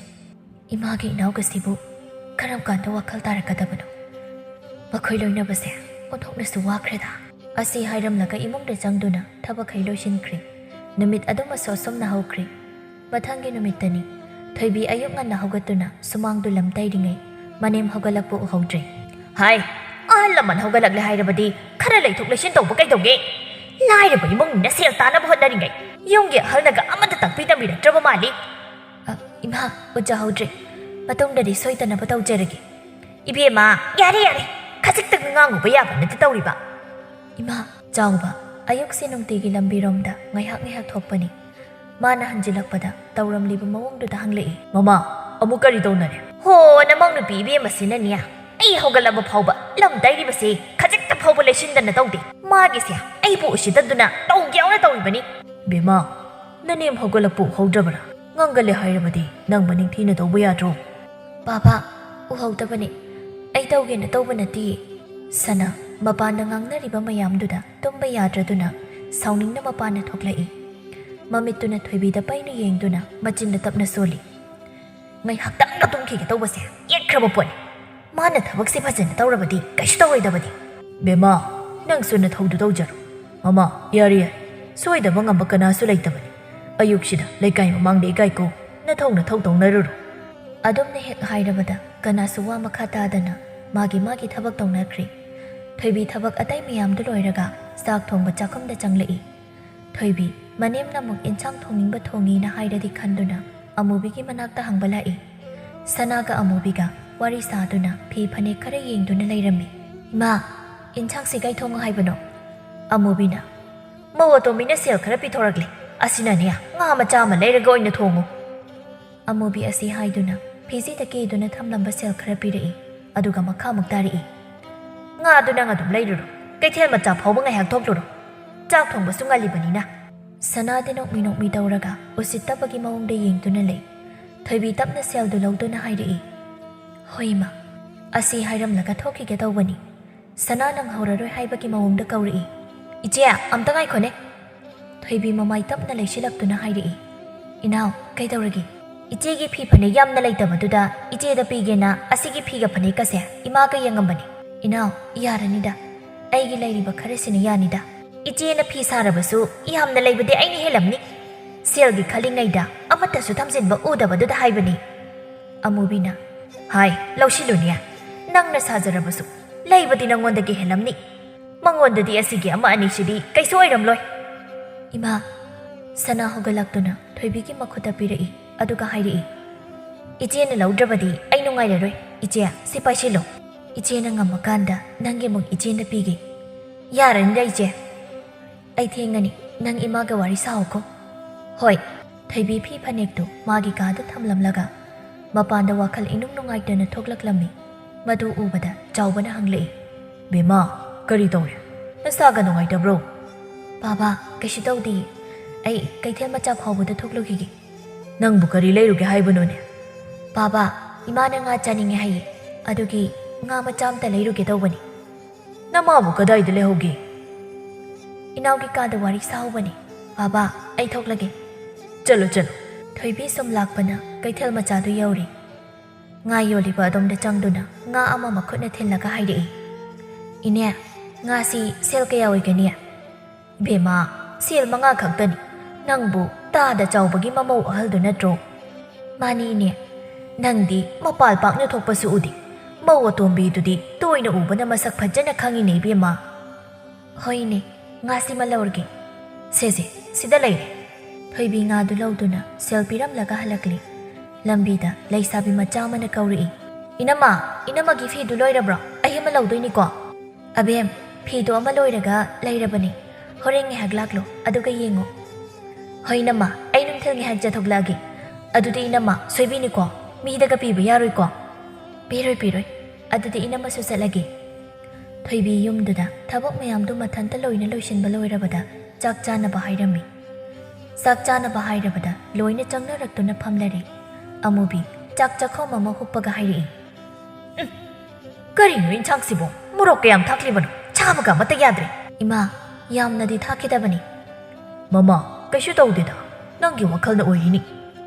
"ꯏꯃꯥꯒꯤ ꯏꯅꯥꯎꯒꯁꯤꯕꯨ ꯀꯔꯝ ꯀꯥꯟꯗ ꯋꯥꯈꯜ ꯇꯥꯔꯛꯀꯗꯕꯅꯣ? ꯃꯈꯣꯏ ꯂꯣꯏꯅꯕꯁꯦ ꯑꯣꯟꯊꯣꯛꯅꯁꯨ ꯋꯥꯈ꯭ꯔꯦꯗ꯫" ꯑꯁꯤ ꯍꯥꯏꯔꯝꯂꯒ ꯏꯃꯨꯡꯗ ꯆꯪꯗꯨꯅ ꯊꯕꯛꯈꯩ ꯂꯣꯏꯁꯤꯟꯈ꯭ꯔꯦ꯫ ꯅꯨꯃꯤꯠ ꯑꯗꯨꯃꯁꯨ ꯑꯁꯨꯝꯅ ꯍꯧꯈ꯭ꯔꯦ꯫ ꯃꯊꯪꯒꯤ ꯅꯨꯃꯤꯠꯇꯅꯤ꯫ ꯊꯣꯏꯕꯤ ꯑꯌꯨꯛ ꯉꯟꯅ ꯍꯧꯒꯠꯇꯨꯅ ꯁꯨꯃꯥꯡꯗꯨ ꯂꯝ ꯇꯩꯔꯤꯉꯩ ꯃꯅꯦꯝ ꯍꯧꯒꯠꯂꯛꯄ ꯎꯍꯧꯗ꯭ꯔꯦ꯫ "ꯍꯥꯏ, ꯑꯍꯜ ꯂꯃꯟ ꯍꯧꯒꯠꯂꯛꯂꯦ ꯍꯥꯏꯔꯕꯗꯤ ꯈꯔ ꯂꯩꯊꯣꯛ ꯂꯩꯁꯤꯟ ꯇꯧꯕ ꯀꯩꯗꯧꯒꯦ? ꯂꯥꯏꯔꯕ ꯏꯃꯨꯡꯅꯤꯅ ꯁꯦꯜ ꯇꯥꯅꯕ ꯍꯣꯠꯅꯔꯤꯉꯩ ꯌꯨꯝꯒꯤ ꯑꯍꯜꯅꯒ ꯑꯃꯠꯇ ꯇꯥꯛꯄꯤ ꯇꯝꯕꯤꯔꯛꯇ꯭ꯔꯕ ꯃꯥꯜꯂꯤ꯫" "ꯑ, ꯏꯃꯥ, ꯎꯖꯍꯧꯗ꯭ꯔꯦ꯫ ꯃꯇꯨꯡꯗꯗꯤ ꯁꯣꯏꯗꯅꯕ ꯇꯧꯖꯔꯒꯦ꯫" "ꯏꯕꯦꯝꯃ, ꯌꯥꯔꯦ, ꯌꯥꯔꯦ꯫ ꯈꯖꯤꯛꯇꯪ ꯉꯥꯡꯉꯨꯕ ꯌꯥꯕ ꯅꯠꯇꯦ ꯇꯧꯔꯤꯕ꯫" "ꯏꯃꯥ꯫" ꯆꯥꯎꯕ ꯑꯌꯨꯛꯁꯦ ꯅꯨꯡꯇꯤꯒꯤ ꯂꯝꯕꯤꯔꯣꯝꯗ ꯉꯥꯏꯍꯥꯛ ꯉꯥꯏꯍꯥꯛ ꯊꯣꯛꯄꯅꯤ꯫ ꯃꯥꯅ ꯍꯟꯖꯤꯜꯂꯛꯄꯗ ꯇꯧꯔꯝꯂꯤꯕ ꯃꯑꯣꯡꯗꯨꯗ ꯍꯪꯂꯛꯏ꯫ "ꯃꯃꯥ, ꯑꯃꯨꯛ ꯀꯔꯤ ꯇꯧꯅꯔꯦ?" "ꯍꯣ, ꯅꯃꯧ ꯅꯨꯄꯤ ꯏꯕꯦꯝꯃꯁꯤꯅꯅꯦ, ꯑꯩ ꯍꯧꯒꯠꯂꯕ ꯐꯥꯎꯕ ꯂꯝ ꯇꯩꯔꯤꯕꯁꯦ ꯈꯖꯤꯛꯇ ꯐꯥꯎꯕ ꯂꯩꯁꯤꯟꯗꯅ ꯇꯧꯗꯦ꯫ ꯃꯥꯒꯤꯁꯦ ꯑꯩꯕꯨ ꯎꯁꯤꯠꯇꯗꯨꯅ ꯇꯧꯒꯦ ꯌꯥꯎꯅ ꯇꯧꯔꯤꯕꯅꯤ꯫" "ꯕꯦꯝꯃ, ꯅꯅꯦꯝ ꯍꯧꯒꯠꯂꯛꯄ ꯎꯍꯧꯗ꯭ꯔꯕꯔꯥ? ꯉꯥꯡꯒꯜꯂꯦ ꯍꯥꯏꯔꯕꯗꯤ ꯅꯪ ꯃꯅꯤꯡ ꯊꯤꯅ ꯇꯧꯕ ꯌꯥꯗ꯭ꯔꯣ?" "ꯕꯥꯕꯥ, ꯎꯍꯧꯗꯕꯅꯤ꯫ ꯑꯩ ꯇꯧꯒꯦꯅ ꯇꯧꯕ ꯅꯠꯇꯤꯌꯦ꯫" ꯁꯅꯥ ꯃꯄꯥꯟꯗ ꯉꯥꯡꯅꯔꯤꯕ ꯃꯌꯥꯝꯗꯨꯗ ꯇꯨꯝꯕ ꯌꯥꯗ꯭ꯔꯗꯨꯅ ꯁꯥꯎꯅꯤꯡꯅ ꯃꯄꯥꯟꯗ ꯊꯣꯛꯂꯛꯏ꯫ ꯃꯃꯤꯠꯇꯨꯅ ꯊꯣꯏꯕꯤꯗ ꯄꯩꯅ ꯌꯦꯡꯗꯨꯅ ꯃꯆꯤꯟꯗ ꯇꯞꯅ ꯁꯣꯜꯂꯤ꯫ "ꯉꯥꯏꯍꯥꯛꯇꯪꯒ ꯇꯨꯝꯈꯤꯒꯦ ꯇꯧꯕꯁꯦ ꯌꯦꯠꯈ꯭ꯔꯕ ꯄꯣꯠꯅꯤ꯫ ꯃꯥꯅ ꯊꯕꯛꯁꯦ ꯐꯖꯅ ꯇꯧꯔꯕꯗꯤ ꯀꯩꯁꯨ ꯇꯧꯔꯣꯏꯗꯕꯅꯤ꯫" "ꯕꯦꯝꯃ, ꯅꯪꯁꯨ ꯅꯊꯧꯗꯨ ꯇꯧꯖꯔꯣ꯫ ꯃꯃꯥ, ꯌꯥꯔꯦ, ꯌꯥꯔꯦ꯫ ꯁꯣꯏꯗꯕ ꯉꯝꯕ ꯀꯅꯥꯁꯨ ꯂꯩꯇꯕꯅꯤ꯫ ꯑꯌꯨꯛꯁꯤꯗ ꯂꯩꯀꯥꯏ ꯃꯃꯥꯡꯗ ꯏꯀꯥꯏꯈꯣ, ꯅꯊꯧ ꯅꯊꯧ ꯇꯧꯅꯔꯨꯔꯣ꯫ ꯑꯗꯨꯝꯅ ꯍꯦꯛ ꯍꯥꯏꯔꯕꯗ ꯀꯅꯥꯁꯨ ꯋꯥ ꯃꯈꯥ ꯇꯥꯗꯅ ꯃꯥꯒꯤ ꯃꯥꯒꯤ ꯊꯕꯛ ꯇꯧꯅꯈ꯭ꯔꯦ꯫ ꯊꯣꯏꯕꯤ ꯊꯕꯛ ꯑꯇꯩ ꯃꯌꯥꯝꯗꯨ ꯂꯣꯏꯔꯒ ꯆꯥꯛ ꯊꯣꯡꯕ ꯆꯥꯛꯈꯨꯝꯗ ꯆꯪꯂꯛꯏ꯫ ꯊꯣꯏꯕꯤ ꯃꯅꯦꯝꯅ ꯑꯃꯨꯛ ꯏꯟꯁꯥꯡ ꯊꯣꯡꯅꯤꯡꯕ ꯊꯣꯡꯉꯤꯅ ꯍꯥꯏꯔꯗꯤ ꯈꯟꯗꯨꯅ ꯑꯃꯨꯕꯤꯒꯤ ꯃꯅꯥꯛꯇ ꯍꯪꯕ ꯂꯥꯛꯏ꯫ ꯁꯅꯥꯒ ꯑꯃꯨꯕꯤꯒ ꯋꯥꯔꯤ ꯁꯥꯗꯨꯅ ꯐꯤ ꯐꯅꯦꯛ ꯈꯔ ꯌꯦꯡꯗꯨꯅ ꯂꯩꯔꯝꯃꯤ꯫ "ꯏꯃꯥ, ꯏꯟꯁꯥꯡꯁꯤ ꯀꯩ ꯊꯣꯡꯉꯣ ꯍꯥꯏꯕꯅꯣ?" ꯑꯃꯨꯕꯤꯅ, "ꯃꯧ ꯑꯇꯣꯝꯕꯤꯅ ꯁꯦꯜ ꯈꯔ ꯄꯤꯊꯣꯔꯛꯂꯦ, ꯑꯁꯤꯅꯅꯦ ꯉꯥ ꯃꯆꯥ ꯑꯃ ꯂꯩꯔꯒ ꯑꯣꯏꯅ ꯊꯣꯡꯉꯨ꯫" ꯑꯃꯨꯕꯤ ꯑꯁꯤ ꯍꯥꯏꯗꯨꯅ ꯐꯤꯖꯦꯗ ꯀꯦꯗꯨꯅ ꯊꯝꯂꯝꯕ ꯁꯦꯜ ꯈꯔ ꯄꯤꯔꯛꯏ꯫ ꯑꯗꯨꯒ ꯃꯈꯥꯃꯨꯛ ꯇꯥꯔꯛꯏ, "ꯉꯥꯗꯨ ꯅꯪ ꯑꯗꯨꯝ ꯂꯩꯔꯨꯔꯣ, ꯀꯩꯊꯦꯜ ꯃꯆꯥ ꯐꯥꯎꯕ ꯉꯥꯏꯍꯥꯛ ꯊꯣꯛꯂꯨꯔꯣ, ꯆꯥꯛ ꯊꯣꯡꯕꯁꯨ ꯉꯜꯂꯤꯕꯅꯤꯅ꯫" ꯁꯅꯥꯗꯤ ꯅꯣꯛꯃꯤ ꯅꯣꯛꯃꯤ ꯇꯧꯔꯒ ꯎꯁꯤꯠꯇꯕꯒꯤ ꯃꯑꯣꯡꯗ ꯌꯦꯡꯗꯨꯅ ꯂꯩ꯫ ꯊꯣꯏꯕꯤ ꯇꯞꯅ ꯁꯦꯜꯗꯨ ꯂꯧꯗꯨꯅ ꯍꯥꯏꯔꯛꯏ, "ꯍꯣꯏ ꯏꯃꯥ, ꯑꯁꯤ ꯍꯥꯏꯔꯝꯂꯒ ꯊꯣꯛꯈꯤꯒꯦ ꯇꯧꯕꯅꯤ꯫" ꯁꯅꯥ ꯅꯪꯍꯧꯔꯔꯣꯏ ꯍꯥꯏꯕꯒꯤ ꯃꯑꯣꯡꯗ ꯀꯧꯔꯛꯏ, "ꯏꯆꯦ, ꯑꯝꯇ ꯉꯥꯏꯈꯣꯅꯦ꯫" ꯊꯣꯏꯕꯤ ꯃꯃꯥꯏ ꯇꯞꯅ ꯂꯩꯁꯤꯜꯂꯛꯇꯨꯅ ꯍꯥꯏꯔꯛꯏ, "ꯏꯅꯥꯎ, ꯀꯩꯗꯧꯔꯒꯦ?" "ꯏꯆꯦꯒꯤ ꯐꯤ ꯐꯅꯦꯛ ꯌꯥꯝꯅ ꯂꯩꯇꯕꯗꯨꯗ ꯏꯆꯦꯗ ꯄꯤꯒꯦꯅ ꯑꯁꯤꯒꯤ ꯐꯤꯒ ꯐꯅꯦꯛꯀꯁꯦ ꯏꯃꯥꯒ ꯌꯦꯡꯉꯝꯕꯅꯤ꯫" "ꯏꯅꯥꯎ, ꯌꯥꯔꯅꯤꯗ, ꯑꯩꯒꯤ ꯂꯩꯔꯤꯕ ꯈꯔꯁꯤꯅ ꯌꯥꯅꯤꯗ꯫ ꯏꯆꯦꯅ ꯐꯤ ꯁꯥꯔꯕꯁꯨ ꯌꯥꯝꯅ ꯂꯩꯕꯗꯤ ꯑꯩꯅ ꯍꯦꯜꯂꯝꯅꯤ꯫ ꯁꯦꯜꯒꯤ ꯈꯜꯂꯤꯉꯩꯗ ꯑꯃꯠꯇꯁꯨ ꯊꯝꯖꯤꯟꯕ ꯎꯗꯕꯗꯨꯗ ꯍꯥꯏꯕꯅꯤ꯫" ꯑꯃꯨꯕꯤꯅ, "ꯍꯥꯏ, ꯂꯧꯁꯤꯜꯂꯨꯅꯦ, ꯅꯪꯅ ꯁꯥꯖꯔꯕꯁꯨ ꯂꯩꯕꯗꯤ ꯅꯪꯉꯣꯟꯗꯒꯤ ꯍꯦꯜꯂꯝꯅꯤ꯫ ꯃꯉꯣꯟꯗꯗꯤ ꯑꯁꯤꯒꯤ ꯑꯃ ꯑꯅꯤꯁꯤꯗꯤ ꯀꯩꯁꯨ ꯑꯣꯏꯔꯝꯂꯣꯏ꯫" "ꯏꯃꯥ꯫" ꯁꯅꯥ ꯍꯧꯒꯠꯂꯛꯇꯨꯅ ꯊꯣꯏꯕꯤꯒꯤ ꯃꯈꯨꯠꯇ ꯄꯤꯔꯛꯏ꯫ ꯑꯗꯨꯒ ꯍꯥꯏꯔꯛꯏ, "ꯏꯆꯦꯅ ꯂꯧꯗ꯭ꯔꯕꯗꯤ ꯑꯩ ꯅꯨꯡꯉꯥꯏꯔꯔꯣꯏ꯫ ꯏꯆꯦ, ꯁꯤ ꯄꯥꯏꯁꯤꯜꯂꯣ꯫ ꯏꯆꯦꯅ ꯉꯝꯃꯀꯥꯟꯗ ꯅꯪꯒꯤ ꯑꯃꯨꯛ ꯏꯆꯦꯅ ꯄꯤꯒꯦ꯫" "ꯌꯥꯔꯅꯤꯗ ꯏꯆꯦ꯫ ꯑꯩ ꯊꯦꯡꯉꯅꯤ, ꯅꯪ ꯏꯃꯥꯒ ꯋꯥꯔꯤ ꯁꯥꯎꯀꯣ꯫" "ꯍꯣꯏ꯫" ꯊꯣꯏꯕꯤ ꯐꯤ ꯐꯅꯦꯛꯇꯨ ꯃꯥꯒꯤ ꯀꯥꯗ ꯊꯝꯂꯝꯂꯒ ꯃꯄꯥꯟꯗ ꯋꯥꯈꯜ ꯏꯅꯨꯡ ꯅꯨꯡꯉꯥꯏꯇꯅ ꯊꯣꯛꯂꯛꯂꯝꯃꯤ꯫ ꯃꯗꯨ ꯎꯕꯗ ꯆꯥꯎꯕꯅ ꯍꯪꯂꯛꯏ, "ꯕꯦꯝꯃ, ꯀꯔꯤ ꯇꯧꯔꯦ? ꯅꯁꯥꯒ ꯅꯨꯡꯉꯥꯏꯇꯕ꯭ꯔꯣ?" "ꯕꯥꯕꯥ, ꯀꯩꯁꯨ ꯇꯧꯗꯤꯌꯦ꯫ ꯑꯩ ꯀꯩꯊꯦꯜ ꯃꯆꯥ ꯐꯥꯎꯕꯗ ꯊꯣꯛꯂꯨꯈꯤꯒꯦ꯫" "ꯅꯪꯕꯨ ꯀꯔꯤ ꯂꯩꯔꯨꯒꯦ ꯍꯥꯏꯕꯅꯣꯅꯦ?" "ꯕꯥꯕꯥ, ꯏꯃꯥꯅ ꯉꯥ ꯆꯥꯅꯤꯡꯉꯦ ꯍꯥꯏꯌꯦ, ꯑꯗꯨꯒꯤ ꯉꯥ ꯃꯆꯥ ꯑꯝꯇ ꯂꯩꯔꯨꯒꯦ ꯇꯧꯕꯅꯤ꯫" "ꯅꯃꯥꯕꯨ ꯀꯗꯥꯏꯗ ꯂꯩꯍꯧꯒꯦ?" "ꯏꯅꯥꯎꯒꯤ ꯀꯥꯗ ꯋꯥꯔꯤ ꯁꯥꯍꯧꯕꯅꯤ꯫ ꯕꯥꯕꯥ, ꯑꯩ ꯊꯣꯛꯂꯒꯦ꯫" "ꯆꯠꯂꯣ, ꯆꯠꯂꯣ꯫" ꯊꯣꯏꯕꯤ ꯁꯨꯝ ꯂꯥꯛꯄꯅ ꯀꯩꯊꯦꯜ ꯃꯆꯥꯗꯨ ꯌꯧꯔꯦ꯫ ꯉꯥ ꯌꯣꯜꯂꯤꯕ ꯑꯗꯣꯝꯗ ꯆꯪꯗꯨꯅ ꯉꯥ ꯑꯃ ꯃꯈꯨꯠꯅ ꯊꯤꯜꯂꯒ ꯍꯥꯏꯔꯛꯏ, "ꯏꯅꯦ, ꯉꯥꯁꯤ ꯁꯦꯜ ꯀꯌꯥ ꯑꯣꯏꯒꯅꯤ?" "ꯏꯕꯦꯝꯃ, "ꯁꯦꯜ ꯃꯉꯥ ꯈꯛꯇꯅꯤ꯫ ꯅꯪꯕꯨ ꯇꯥꯗ ꯆꯥꯎꯕꯒꯤ ꯃꯃꯧ ꯑꯍꯜꯗꯨ ꯅꯠꯇ꯭ꯔꯣ?" "ꯃꯥꯅꯤ, ꯏꯅꯦ꯫ ꯅꯪꯗꯤ ꯃꯄꯥꯜ ꯄꯥꯛꯅ ꯊꯣꯛꯄꯁꯨ ꯎꯗꯦ꯫ ꯃꯧ ꯑꯇꯣꯝꯕꯤꯗꯨꯗꯤ ꯇꯣꯏꯅ ꯎꯕꯅ ꯃꯁꯛ ꯐꯖꯅ ꯈꯪꯉꯤꯅꯦ, ꯏꯕꯦꯝꯃ꯫" "ꯍꯣꯏꯅꯦ, ꯉꯥꯁꯤꯃ ꯂꯧꯔꯒꯦ꯫ ꯁꯦꯁꯦ, ꯁꯤꯗ ꯂꯩꯔꯦ꯫" ꯊꯣꯏꯕꯤ ꯉꯥꯗꯨ ꯂꯧꯗꯨꯅ ꯁꯦꯜ ꯄꯤꯔꯝꯂꯒ ꯍꯜꯂꯛꯂꯤ꯫ ꯂꯝꯕꯤꯗ ꯂꯩꯁꯥꯕꯤ ꯃꯆꯥ ꯑꯃꯅ ꯀꯧꯔꯛꯏ꯫ "ꯏꯅꯝꯃ, ꯏꯅꯝꯃꯒꯤ ꯐꯤꯗꯨ ꯂꯣꯏꯔꯕ꯭ꯔꯣ? ꯑꯩ ꯑꯃ ꯂꯧꯗꯣꯏꯅꯤꯀꯣ꯫" "ꯑꯕꯦꯝ, ꯐꯤꯗꯣ ꯑꯃ ꯂꯣꯏꯔꯒ ꯂꯩꯔꯕꯅꯤ꯫ ꯍꯣꯔꯦꯟ ꯉꯥꯏꯍꯥꯛ ꯂꯥꯛꯂꯣ, ꯑꯗꯨꯒ ꯌꯦꯡꯉꯣ꯫" "ꯍꯣꯏ ꯏꯅꯝꯃ, ꯑꯩ ꯅꯨꯡꯊꯤꯜ ꯉꯥꯏꯍꯥꯛ ꯆꯠꯊꯣꯛꯂꯛꯑꯒꯦ꯫ ꯑꯗꯨꯗꯤ ꯏꯅꯝꯃ, ꯁꯣꯏꯕꯤꯅꯤꯀꯣ꯫ ꯃꯤꯗꯒ ꯄꯤꯕ ꯌꯥꯔꯣꯏꯀꯣ?" "ꯄꯤꯔꯣꯏ, ꯄꯤꯔꯣꯏ꯫ ꯑꯗꯨꯗꯤ ꯏꯅꯝꯃꯁꯨ ꯆꯠꯂꯒꯦ꯫" ꯊꯣꯏꯕꯤ ꯌꯨꯝꯗꯨꯗ ꯊꯕꯛ ꯃꯌꯥꯝꯗꯨ ꯃꯊꯟꯇ ꯂꯣꯏꯅ ꯂꯣꯏꯁꯤꯟꯕ ꯂꯣꯏꯔꯕꯗ ꯆꯥꯛ ꯆꯥꯅꯕ ꯍꯥꯏꯔꯝꯃꯤ꯫ ꯆꯥꯛ ꯆꯥꯅꯕ ꯍꯥꯏꯔꯕꯗ ꯂꯣꯏꯅ ꯆꯪꯅꯔꯛꯇꯨꯅ ꯐꯝꯂꯔꯦ꯫ ꯑꯃꯨꯕꯤ ꯆꯥꯛ ꯆꯥꯛꯈꯣꯝ ꯑꯃ ꯍꯨꯞꯄꯒ ꯍꯥꯏꯔꯛꯏ꯫ "ꯎꯝ, ꯀꯔꯤꯅꯣ ꯏꯟꯁꯥꯡꯁꯤꯕꯣ? ꯃꯣꯔꯣꯛ ꯀꯌꯥꯝ ꯊꯥꯛꯂꯤꯕꯅꯣ? ꯆꯥꯕꯒ ꯑꯃꯠꯇ ꯌꯥꯗ꯭ꯔꯦ꯫" "ꯏꯃꯥ, ꯌꯥꯝꯅꯗꯤ ꯊꯥꯛꯈꯤꯗꯕꯅꯤ꯫" "ꯃꯃꯥ, ꯀꯩꯁꯨ ꯇꯧꯗꯦꯗ꯫ ꯅꯪꯒꯤ ꯋꯥꯈꯜꯅ ꯑꯣꯏꯔꯤꯅꯤ꯫"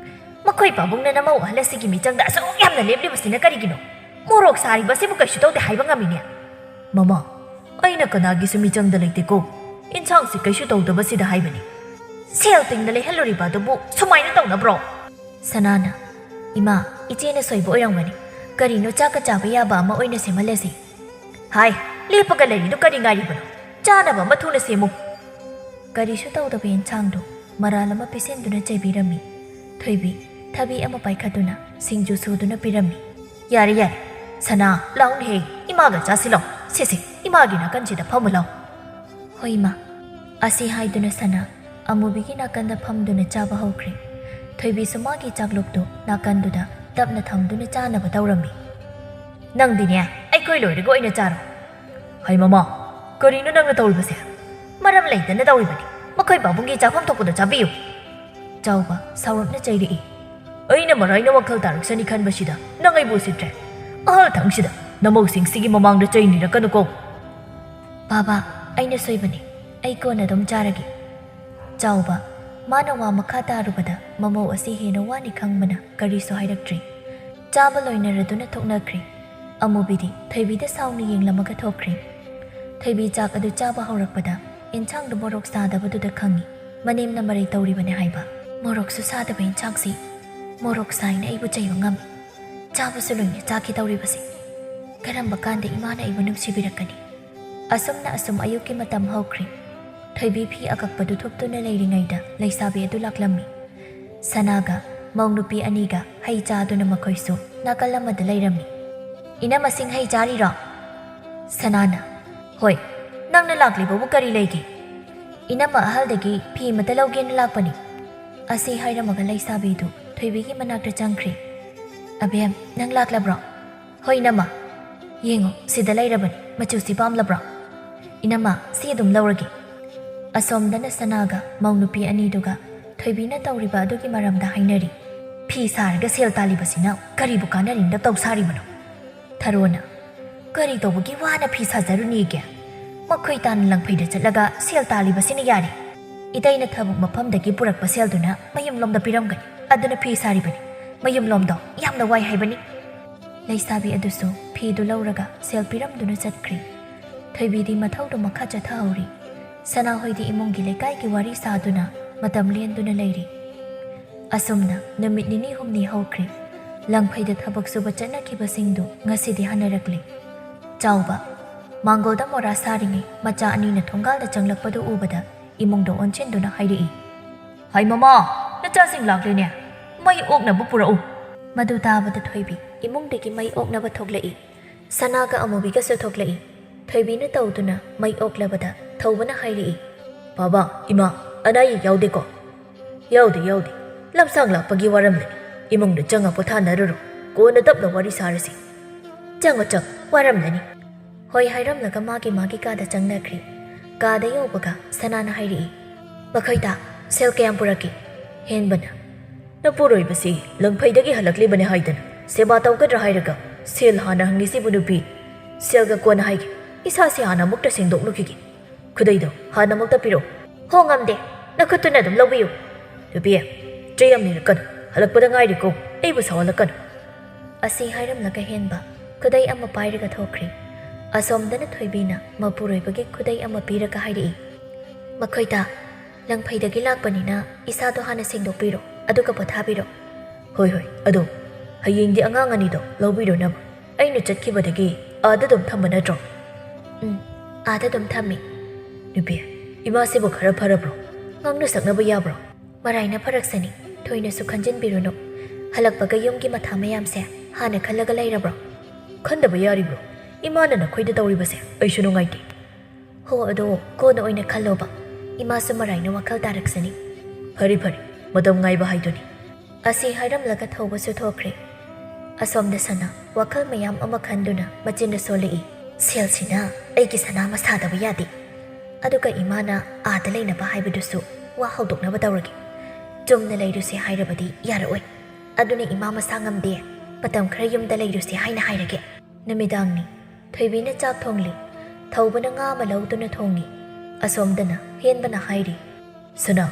"ꯃꯈꯣꯏ ꯄꯥꯕꯨꯡꯅ ꯅꯃꯧ ꯑꯍꯜ ꯑꯁꯤꯒꯤ ꯃꯤꯆꯪꯗ ꯑꯁꯨꯛ ꯌꯥꯝꯅ ꯂꯦꯞꯂꯤꯕꯁꯤꯅ ꯀꯔꯤꯒꯤꯅꯣ? ꯃꯣꯔꯣꯛ ꯁꯥꯔꯤꯕꯁꯤꯕꯨ ꯀꯩꯁꯨ ꯇꯧꯗꯦ ꯍꯥꯏꯕ ꯉꯝꯃꯤꯅꯦ꯫" "ꯃꯃꯥ, ꯑꯩꯅ ꯀꯅꯥꯒꯤꯁꯨ ꯃꯤꯆꯪꯗ ꯂꯩꯇꯦꯀꯣ꯫ ꯏꯟꯁꯥꯡꯁꯤ ꯀꯩꯁꯨ ꯇꯧꯗꯕꯁꯤꯗ ꯍꯥꯏꯕꯅꯤ꯫" "ꯁꯦꯜ ꯇꯤꯡꯅ ꯂꯩꯍꯜꯂꯨꯔꯤꯕ ꯑꯗꯨꯕꯨ ꯁꯨꯃꯥꯏꯅ ꯇꯧꯅꯕ꯭ꯔꯣ?" ꯁꯅꯥꯅ, "ꯏꯃꯥ, ꯏꯆꯦꯅ ꯁꯣꯏꯕ ꯑꯣꯏꯔꯝꯒꯅꯤ꯫ ꯀꯔꯤꯅꯣ, ꯆꯥꯛꯀ ꯆꯥꯕ ꯌꯥꯕ ꯑꯃ ꯑꯣꯏꯅ ꯁꯦꯝꯍꯜꯂꯁꯤ꯫" "ꯍꯥꯏ, ꯂꯦꯞꯄꯒ ꯂꯩꯔꯤꯗꯨ ꯀꯔꯤ ꯉꯥꯏꯔꯤꯕꯅꯣ? ꯆꯥꯅꯕ ꯑꯃ ꯊꯨꯅ ꯁꯦꯝꯃꯨ꯫" ꯀꯔꯤꯁꯨ ꯇꯧꯗꯕ ꯌꯦꯟꯁꯥꯡꯗꯨ ꯃꯔꯥꯜ ꯑꯃ ꯄꯤꯁꯤꯟꯗꯨꯅ ꯆꯩꯕꯤꯔꯝꯃꯤ꯫ ꯊꯣꯏꯕꯤ ꯊꯕꯤ ꯑꯃ ꯄꯥꯏꯈꯠꯇꯨꯅ ꯁꯤꯡꯖꯨ ꯁꯨꯗꯨꯅ ꯄꯤꯔꯝꯃꯤ꯫ "ꯌꯥꯔꯦ, ꯌꯥꯔꯦ꯫ ꯁꯅꯥ, ꯂꯥꯛꯎꯅꯦꯍꯦ, ꯏꯃꯥꯒ ꯆꯥꯁꯤ ꯂꯥꯎ꯫ ꯁꯦ, ꯁꯦ, ꯏꯃꯥꯒꯤ ꯅꯥꯀꯟꯁꯤꯗ ꯐꯝꯃꯨ ꯂꯥꯎ꯫" "ꯍꯣꯏ, ꯏꯃꯥ꯫" ꯑꯁꯤ ꯍꯥꯏꯗꯨꯅ ꯁꯅꯥ ꯑꯃꯨꯕꯤꯒꯤ ꯅꯥꯀꯟꯗ ꯐꯝꯗꯨꯅ ꯆꯥꯕ ꯍꯧꯈ꯭ꯔꯦ꯫ ꯊꯣꯏꯕꯤꯁꯨ ꯃꯥꯒꯤ ꯆꯥꯛꯂꯨꯛꯇꯨ ꯅꯥꯀꯟꯗꯨꯗ ꯇꯞꯅ ꯊꯝꯗꯨꯅ ꯆꯥꯅꯕ ꯇꯧꯔꯝꯃꯤ꯫ "ꯅꯪꯗꯤꯅꯦ, ꯑꯩꯈꯣꯏ ꯂꯣꯏꯔꯒ ꯑꯣꯏꯅ ꯆꯥꯔꯣ꯫" "ꯍꯩ ꯃꯃꯥ, ꯀꯔꯤꯅꯣ ꯅꯪꯅ ꯇꯧꯔꯤꯕꯁꯦ?" "ꯃꯔꯝ ꯂꯩꯇꯅ ꯇꯧꯔꯤꯕꯅꯤ꯫ ꯃꯈꯣꯏ ꯄꯥꯕꯨꯡꯒꯤ ꯆꯥꯐꯝ ꯊꯣꯛꯄꯗ ꯆꯥꯕꯤꯌꯨ꯫" ꯆꯥꯎꯕ ꯁꯥꯎꯔꯞꯅ ꯆꯩꯔꯛꯏ꯫ "ꯑꯩꯅ ꯃꯔꯥꯏꯅ ꯋꯥꯈꯜ ꯇꯥꯔꯛꯁꯅꯤ ꯈꯟꯕꯁꯤꯗ ꯅꯪ ꯑꯩꯕꯨ ꯎꯁꯤꯠꯇ꯭ꯔꯦ꯫ ꯑꯍꯜ ꯊꯪꯁꯤꯗ ꯅꯃꯧꯁꯤꯡꯁꯤꯒꯤ ꯃꯃꯥꯡꯗ ꯆꯩ ꯅꯤꯔꯛꯀꯅꯨꯀꯣ꯫" "ꯕꯥꯕꯥ, ꯑꯩꯅ ꯁꯣꯏꯕꯅꯤ꯫ ꯑꯩ ꯀꯣꯟꯅ ꯑꯗꯨꯝ ꯆꯥꯔꯒꯦ꯫" ꯆꯥꯎꯕ ꯃꯥꯅ ꯋꯥ ꯃꯈꯥ ꯇꯥꯔꯨꯕꯗ ꯃꯃꯧ ꯑꯁꯤ ꯍꯦꯟꯅ ꯋꯥꯅꯤ ꯈꯪꯕꯅ ꯀꯔꯤꯁꯨ ꯍꯥꯏꯔꯛꯇ꯭ꯔꯦ꯫ ꯆꯥꯕ ꯂꯣꯏꯅꯔꯗꯨꯅ ꯊꯣꯛꯅꯈ꯭ꯔꯦ꯫ ꯑꯃꯨꯕꯤꯗꯤ ꯊꯣꯏꯕꯤꯗ ꯁꯥꯎꯅ ꯌꯦꯡꯂꯝꯃꯒ ꯊꯣꯛꯈ꯭ꯔꯦ꯫ ꯊꯣꯏꯕꯤ ꯆꯥꯛ ꯑꯗꯨ ꯆꯥꯕ ꯍꯧꯔꯛꯄꯗ ꯏꯟꯁꯥꯡꯗꯨ ꯃꯣꯔꯣꯛ ꯁꯥꯗꯕꯗꯨꯗ ꯈꯪꯉꯤ꯫ ꯃꯅꯦꯝꯅ ꯃꯔꯩ ꯇꯧꯔꯤꯕꯅꯦ ꯍꯥꯏꯕ꯫ ꯃꯣꯔꯣꯛꯁꯨ ꯁꯥꯗꯕ ꯏꯟꯁꯥꯡꯁꯤ ꯃꯣꯔꯣꯛ ꯁꯥꯏꯅ ꯑꯩꯕꯨ ꯆꯩꯕ ꯉꯝꯃꯤ꯫ ꯆꯥꯕꯁꯨ ꯂꯣꯏꯅ ꯆꯥꯈꯤꯗꯧꯔꯤꯕꯁꯦ꯫ ꯀꯔꯝꯕ ꯀꯥꯟꯗ ꯏꯃꯥꯅ ꯑꯩꯕꯨ ꯅꯨꯡꯁꯤꯕꯤꯔꯛꯀꯅꯤ? ꯑꯁꯨꯝꯅ ꯑꯁꯨꯝ ꯑꯌꯨꯛꯀꯤ ꯃꯇꯝ ꯍꯧꯈ꯭ꯔꯦ꯫ ꯊꯣꯏꯕꯤ ꯐꯤ ꯑꯀꯛꯄꯗꯨ ꯊꯨꯞꯇꯨꯅ ꯂꯩꯔꯤꯉꯩꯗ ꯂꯩꯁꯥꯕꯤ ꯑꯗꯨ ꯂꯥꯛꯂꯝꯃꯤ꯫ ꯁꯅꯥꯒ ꯃꯧ ꯅꯨꯄꯤ ꯑꯅꯤꯒ ꯍꯩ ꯆꯥꯗꯨꯅ ꯃꯈꯣꯏꯁꯨ ꯅꯥꯀꯜ ꯑꯃꯗ ꯂꯩꯔꯝꯃꯤ꯫ "ꯏꯅꯝꯃꯁꯤꯡ ꯍꯩ ꯆꯥꯔꯤꯔꯣ?" ꯁꯅꯥꯅ, "ꯍꯣꯏ, ꯅꯪꯅ ꯂꯥꯛꯂꯤꯕꯕꯨ ꯀꯔꯤ ꯂꯩꯒꯦ?" "ꯏꯅꯝꯃ ꯑꯍꯜꯗꯒꯤ ꯐꯤ ꯑꯃꯇ ꯂꯧꯒꯦꯅ ꯂꯥꯛꯄꯅꯤ꯫" ꯑꯁꯤ ꯍꯥꯏꯔꯝꯃꯒ ꯂꯩꯁꯥꯕꯤꯗꯨ ꯊꯣꯏꯕꯤꯒꯤ ꯃꯅꯥꯛꯇ ꯆꯪꯈ꯭ꯔꯦ꯫ "ꯑꯕꯦꯝ, ꯅꯪ ꯂꯥꯛꯂꯕ꯭ꯔꯣ?" "ꯍꯣꯏ ꯏꯅꯝꯃ, ꯌꯦꯡꯉꯣ, ꯁꯤꯗ ꯂꯩꯔꯕꯅꯤ, ꯃꯆꯨꯁꯤ ꯄꯥꯝꯂꯕ꯭ꯔꯣ?" "ꯏꯅꯝꯃ, ꯁꯤ ꯑꯗꯨꯝ ꯂꯧꯔꯒꯦ꯫" ꯑꯁꯣꯝꯗꯅ ꯁꯅꯥꯒ ꯃꯧ ꯅꯨꯄꯤ ꯑꯅꯤꯗꯨꯒ ꯊꯣꯏꯕꯤꯅ ꯇꯧꯔꯤꯕ ꯑꯗꯨꯒꯤ ꯃꯔꯝꯗ ꯍꯥꯏꯅꯔꯤ꯫ "ꯐꯤ ꯁꯥꯔꯒ ꯁꯦꯜ ꯇꯥꯜꯂꯤꯕꯁꯤꯅ ꯀꯔꯤꯕꯨ ꯀꯥꯟꯅꯔꯤꯅ ꯇꯧ ꯁꯥꯔꯤꯕꯅꯣ?" ꯊꯔꯣꯅ, "ꯀꯔꯤ ꯇꯧꯕꯒꯤ ꯋꯥꯅ ꯐꯤ ꯁꯥꯖꯔꯨꯅꯤꯒꯦ? ꯃꯈꯣꯏ ꯇꯥꯅ ꯂꯪꯐꯩꯗ ꯆꯠꯂꯒ ꯁꯦꯜ ꯇꯥꯜꯂꯤꯕꯁꯤꯅ ꯌꯥꯔꯦ꯫ ꯏꯇꯩꯅ ꯊꯕꯛ ꯃꯐꯝꯗꯒꯤ ꯄꯨꯔꯛꯄ ꯁꯦꯜꯗꯨꯅ ꯃꯌꯨꯝꯂꯣꯝꯗ ꯄꯤꯔꯝꯒꯅꯤ꯫ ꯑꯗꯨꯅ ꯐꯤ ꯁꯥꯔꯤꯕꯅꯤ꯫ ꯃꯌꯨꯝꯂꯣꯝꯗꯣ ꯌꯥꯝꯅ ꯋꯥꯏ ꯍꯥꯏꯕꯅꯤ꯫" ꯂꯩꯁꯥꯕꯤ ꯑꯗꯨꯁꯨ ꯐꯤꯗꯨ ꯂꯧꯔꯒ ꯁꯦꯜ ꯄꯤꯔꯝꯗꯨꯅ ꯆꯠꯈ꯭ꯔꯦ꯫ ꯊꯣꯏꯕꯤꯗꯤ ꯃꯊꯧꯗꯨ ꯃꯈꯥ ꯆꯠꯊꯍꯧꯔꯤ꯫ ꯁꯅꯥꯍꯣꯏꯗꯤ ꯏꯃꯨꯡꯒꯤ ꯂꯩꯀꯥꯏꯒꯤ ꯋꯥꯔꯤ ꯁꯥꯗꯨꯅ ꯃꯇꯝ ꯂꯦꯟꯗꯨꯅ ꯂꯩꯔꯤ꯫ ꯑꯁꯨꯝꯅ ꯅꯨꯃꯤꯠ ꯅꯤꯅꯤ ꯍꯨꯝꯅꯤ ꯍꯧꯈ꯭ꯔꯦ꯫ ꯂꯪꯐꯩꯗ ꯊꯕꯛ ꯁꯨꯕ ꯆꯠꯅꯈꯤꯕꯁꯤꯡꯗꯨ ꯉꯁꯤꯗꯤ ꯍꯟꯅꯔꯛꯂꯦ꯫ ꯆꯥꯎꯕ, ꯃꯥꯡꯒꯣꯜꯗ ꯃꯣꯔꯥ ꯁꯥꯔꯤꯉꯩ ꯃꯆꯥ ꯑꯅꯤꯅ ꯊꯣꯡꯒꯥꯜꯗ ꯆꯪꯂꯛꯄꯗꯨ ꯎꯕꯗ ꯏꯃꯨꯡꯗ ꯑꯣꯟꯁꯤꯟꯗꯨꯅ ꯍꯥꯏꯔꯛꯏ, "ꯍꯩ ꯃꯃꯥ, ꯅꯆꯥꯁꯤꯡ ꯂꯥꯛꯂꯦꯅꯦ꯫ ꯃꯩ ꯑꯣꯛꯅꯕ ꯄꯨꯔꯛꯎ꯫" ꯃꯗꯨ ꯇꯥꯕꯗ ꯊꯣꯏꯕꯤ ꯏꯃꯨꯡꯗꯒꯤ ꯃꯩ ꯑꯣꯛꯅꯕ ꯊꯣꯛꯂꯛꯏ꯫ ꯁꯅꯥꯒ ꯑꯃꯨꯕꯤꯒꯁꯨ ꯊꯣꯛꯂꯛꯏ꯫ ꯊꯣꯏꯕꯤꯅ ꯇꯧꯗꯨꯅ ꯃꯩ ꯑꯣꯛꯂꯕꯗ ꯊꯧꯕꯅ ꯍꯥꯏꯔꯛꯏ, "ꯕꯥꯕꯥ, ꯏꯃꯥ, ꯑꯅꯥ ꯑꯌꯦꯛ ꯌꯥꯎꯗꯦꯀꯣ?" "ꯌꯥꯎꯗꯦ, ꯌꯥꯎꯗꯦ꯫ ꯂꯝꯁꯥꯡ ꯂꯥꯛꯄꯒꯤ ꯋꯥꯔꯝꯂꯅꯤ꯫ ꯏꯃꯨꯡꯗ ꯆꯪꯉ ꯄꯣꯊꯥꯅꯔꯨꯔꯣ꯫ ꯀꯣꯟꯅ ꯇꯞꯅ ꯋꯥꯔꯤ ꯁꯥꯔꯁꯤ꯫ ꯆꯪꯉꯣ, ꯆꯪꯉꯣ, ꯋꯥꯔꯝꯂꯅꯤ꯫" ꯍꯣꯏ ꯍꯥꯏꯔꯝꯂꯒ ꯃꯥꯒꯤ ꯃꯥꯒꯤ ꯀꯥꯗ ꯆꯪꯅꯈ꯭ꯔꯦ꯫ ꯀꯥꯗ ꯌꯧꯕꯒ ꯁꯅꯥꯅ ꯍꯥꯏꯔꯛꯏ, "ꯃꯈꯣꯏꯗ ꯁꯦꯜ ꯀꯌꯥꯝ ꯄꯨꯔꯛꯀꯦ?" ꯍꯦꯟꯕꯅ, "ꯅꯄꯨꯔꯣꯏꯕꯁꯤ ꯂꯪꯐꯩꯗꯒꯤ ꯍꯜꯂꯛꯂꯤꯕꯅꯤ ꯍꯥꯏꯗꯅ ꯁꯦꯕꯥ ꯇꯧꯒꯗ꯭ꯔꯥ ꯍꯥꯏꯔꯒ ꯁꯦꯜ ꯍꯥꯟꯅ ꯍꯪꯉꯤꯁꯤꯕꯨ ꯅꯨꯄꯤ꯫ ꯁꯦꯜꯒ ꯀꯣꯟꯅ ꯍꯥꯏꯒꯦ꯫ ꯏꯁꯥꯁꯤ ꯍꯥꯟꯅ ꯑꯃꯨꯛꯇ ꯁꯦꯡꯗꯣꯛꯂꯨꯈꯤꯒꯦ꯫ ꯈꯨꯗꯩꯗꯣ ꯍꯥꯟꯅ ꯑꯃꯨꯛꯇ ꯄꯤꯔꯛꯎ꯫" "ꯍꯣ, ꯉꯝꯗꯦ꯫ ꯅꯈꯨꯠꯇꯨꯅ ꯑꯗꯨꯝ ꯂꯧꯕꯤꯌꯨ꯫" "ꯅꯨꯄꯤ, ꯆꯩ ꯌꯥꯝ ꯅꯤꯔꯛꯀꯅꯨ꯫ ꯍꯜꯂꯛꯄꯗ ꯉꯥꯏꯔꯤꯀꯣ꯫ ꯑꯩꯕꯨ ꯁꯥꯎꯍꯜꯂꯛꯀꯅꯨ꯫" ꯑꯁꯤ ꯍꯥꯏꯔꯝꯂꯒ ꯍꯦꯟꯕ ꯈꯨꯗꯩ ꯑꯃ ꯄꯥꯏꯔꯒ ꯊꯣꯛꯈ꯭ꯔꯦ꯫ ꯑꯁꯣꯝꯗꯅ ꯊꯣꯏꯕꯤꯅ ꯃꯄꯨꯔꯣꯏꯕꯒꯤ ꯈꯨꯗꯩ ꯑꯃ ꯄꯤꯔꯒ ꯍꯥꯏꯔꯛꯏ, ꯃꯈꯣꯏꯗ, "ꯂꯪꯐꯩꯗꯒꯤ ꯂꯥꯛꯄꯅꯤꯅ ꯏꯁꯥꯗꯣ ꯍꯥꯟꯅ ꯁꯦꯡꯗꯣꯛꯄꯤꯔꯣ, ꯑꯗꯨꯒ ꯄꯣꯊꯥꯕꯤꯔꯣ꯫" "ꯍꯣꯏ, ꯍꯣꯏ, ꯑꯗꯣ ꯍꯌꯦꯡꯗꯤ ꯑꯉꯥꯡ ꯑꯅꯤꯗꯣ ꯂꯧꯕꯤꯔꯨꯅꯕ꯫ ꯑꯩꯅ ꯆꯠꯈꯤꯕꯗꯒꯤ ꯑꯥꯗ ꯑꯗꯨꯝ ꯊꯝꯕ ꯅꯠꯇ꯭ꯔꯣ?" "ꯎꯝ, ꯑꯥꯗ ꯑꯗꯨꯝ ꯊꯝꯃꯤ꯫" "ꯅꯨꯄꯤ, ꯏꯃꯥꯁꯤꯕꯨ ꯈꯔ ꯐꯔꯕ꯭ꯔꯣ? ꯉꯥꯡꯅ ꯁꯛꯅꯕ ꯌꯥꯕ꯭ꯔꯣ?" "ꯃꯔꯥꯏꯅ ꯐꯔꯛꯁꯅꯤ, ꯊꯣꯏꯅꯁꯨ ꯈꯟꯖꯤꯟꯕꯤꯔꯨꯅꯨ꯫ ꯍꯜꯂꯛꯄꯒ ꯌꯨꯝꯒꯤ ꯃꯊꯥ ꯃꯌꯥꯝꯁꯦ ꯍꯥꯟꯅ ꯈꯜꯂꯒ ꯂꯩꯔꯕ꯭ꯔꯣ?" "ꯈꯟꯗꯕ ꯌꯥꯔꯤꯕ꯭ꯔꯣ? ꯏꯃꯥꯅ ꯅꯈꯣꯏꯗ ꯇꯧꯔꯤꯕꯁꯦ ꯑꯩꯁꯨ ꯅꯨꯡꯉꯥꯏꯇꯦ꯫" "ꯍꯣ, ꯑꯗꯣ ꯀꯣꯟꯅ ꯑꯣꯏꯅ ꯈꯜꯂꯣꯕ꯫ ꯏꯃꯥꯁꯨ ꯃꯔꯥꯏꯅ ꯋꯥꯈꯜ ꯇꯥꯔꯛꯁꯅꯤ꯫" "ꯐꯔꯦ, ꯐꯔꯦ, ꯃꯇꯝ ꯉꯥꯏꯕ ꯍꯥꯏꯗꯨꯅꯤ꯫" ꯑꯁꯤ ꯍꯥꯏꯔꯝꯂꯒ ꯊꯧꯕꯁꯨ ꯊꯣꯛꯈ꯭ꯔꯦ꯫ ꯑꯁꯣꯝꯗ ꯁꯅꯥ ꯋꯥꯈꯜ ꯃꯌꯥꯝ ꯑꯃ ꯈꯟꯗꯨꯅ ꯃꯆꯤꯟꯅ ꯁꯣꯜꯂꯛꯏ꯫ "ꯁꯦꯜꯁꯤꯅ ꯑꯩꯒꯤ ꯁꯅꯥ ꯑꯃ ꯁꯥꯗꯕ ꯌꯥꯗꯦ꯫ ꯑꯗꯨꯒ ꯏꯃꯥꯅ ꯑꯥꯗ ꯂꯩꯅꯕ ꯍꯥꯏꯕꯗꯨꯁꯨ ꯋꯥ ꯍꯧꯗꯣꯛꯅꯕ ꯇꯧꯔꯒꯦ꯫ ꯆꯨꯝꯅ ꯂꯩꯔꯨꯁꯦ ꯍꯥꯏꯔꯕꯗꯤ ꯌꯥꯔꯛꯑꯣꯏ꯫ ꯑꯗꯨꯅ ꯏꯃꯥ ꯃꯁꯥ ꯉꯝꯗꯦ, ꯃꯇꯝ ꯈꯔ ꯌꯨꯝꯗ ꯂꯩꯔꯨꯁꯦ ꯍꯥꯏꯅ ꯍꯥꯏꯔꯒꯦ꯫" ꯅꯨꯃꯤꯗꯥꯡꯅꯤ꯫ ꯊꯣꯏꯕꯤꯅ ꯆꯥꯛ ꯊꯣꯡꯂꯤ꯫ ꯊꯧꯕꯅ ꯉꯥ ꯑꯃ ꯂꯧꯗꯨꯅ ꯊꯣꯡꯉꯤ꯫ ꯑꯁꯣꯝꯗꯅ ꯍꯦꯟꯕꯅ ꯍꯥꯏꯔꯤ꯫ "ꯁꯅꯥ,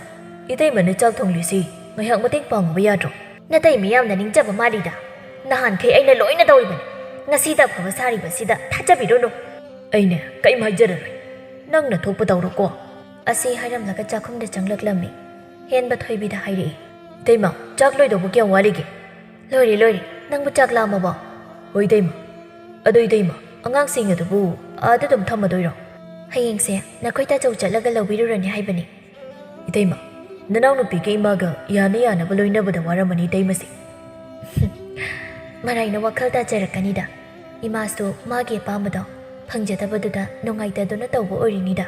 ꯏꯇꯩꯃꯅ ꯆꯥꯛ ꯊꯣꯡꯂꯤꯁꯤ ꯉꯥꯏꯍꯥꯛ ꯃꯇꯦꯡ ꯄꯥꯡꯉꯨꯕ ꯌꯥꯗ꯭ꯔꯣ?" "ꯅꯇꯩꯃ ꯌꯥꯝꯅ ꯅꯤꯡꯖꯕ ꯃꯥꯜꯂꯤꯗ꯫ ꯅꯍꯥꯟꯈꯩ ꯑꯩꯅ ꯂꯣꯏꯅ ꯇꯧꯔꯤꯕꯅꯤ꯫ ꯉꯁꯤꯗ ꯑꯐꯕ ꯁꯥꯔꯤꯕꯁꯤꯗ ꯊꯥꯖꯕꯤꯔꯨꯅꯨ꯫" "ꯑꯩꯅꯦ ꯀꯔꯤꯝ ꯍꯥꯏꯖꯔꯔꯣꯏ꯫ ꯅꯪꯅ ꯊꯣꯛꯄ ꯇꯧꯔꯣꯀꯣ꯫" ꯑꯁꯤ ꯍꯥꯏꯔꯝꯂꯒ ꯆꯥꯛꯈꯨꯝꯗ ꯆꯪꯂꯛꯂꯝꯃꯤ꯫ ꯍꯦꯟꯕ ꯊꯣꯏꯕꯤꯗ ꯍꯥꯏꯔꯛꯏ꯫ "ꯏꯇꯩꯃ, ꯆꯥꯛ ꯂꯣꯏꯗꯧꯕ ꯀꯌꯥꯝ ꯋꯥꯠꯂꯤꯒꯦ?" "ꯂꯣꯏꯔꯦ, ꯂꯣꯏꯔꯦ꯫ ꯅꯪꯕꯨ ꯆꯥꯛ ꯂꯥꯝꯃꯕꯣ?" "ꯍꯣꯏ, ꯏꯇꯩꯃ꯫ ꯑꯗꯣ ꯏꯇꯩꯃ, ꯑꯉꯥꯡꯁꯤꯡ ꯑꯗꯨꯕꯨ ꯑꯥꯗ ꯑꯗꯨꯝ ꯊꯝꯃꯗꯣꯏꯔꯣ?" "ꯍꯌꯦꯡꯁꯦ ꯅꯈꯣꯏ ꯇꯥꯆꯧ ꯆꯠꯂꯒ ꯂꯧꯕꯤꯔꯨꯔꯅꯤ ꯍꯥꯏꯕꯅꯤ꯫" "ꯏꯇꯩꯃ, ꯅꯅꯥꯎꯅꯨꯄꯤꯒ ꯏꯃꯥꯒ ꯌꯥꯅ ꯌꯥꯅꯕ ꯂꯣꯏꯅꯕꯗ ꯋꯥꯔꯝꯃꯅꯤ ꯏꯇꯩꯃꯁꯦ꯫" "ꯃꯔꯥꯏꯅ ꯋꯥꯈꯜ ꯇꯥꯖꯔꯛꯀꯅꯤꯗ꯫ ꯏꯃꯥꯁꯨ ꯃꯥꯒꯤ ꯑꯄꯥꯝꯕꯗꯣ ꯐꯪꯖꯗꯕꯗꯨꯗ ꯅꯨꯡꯉꯥꯏꯇꯗꯨꯅ ꯇꯧꯕ ꯑꯣꯏꯔꯤꯅꯤꯗ꯫"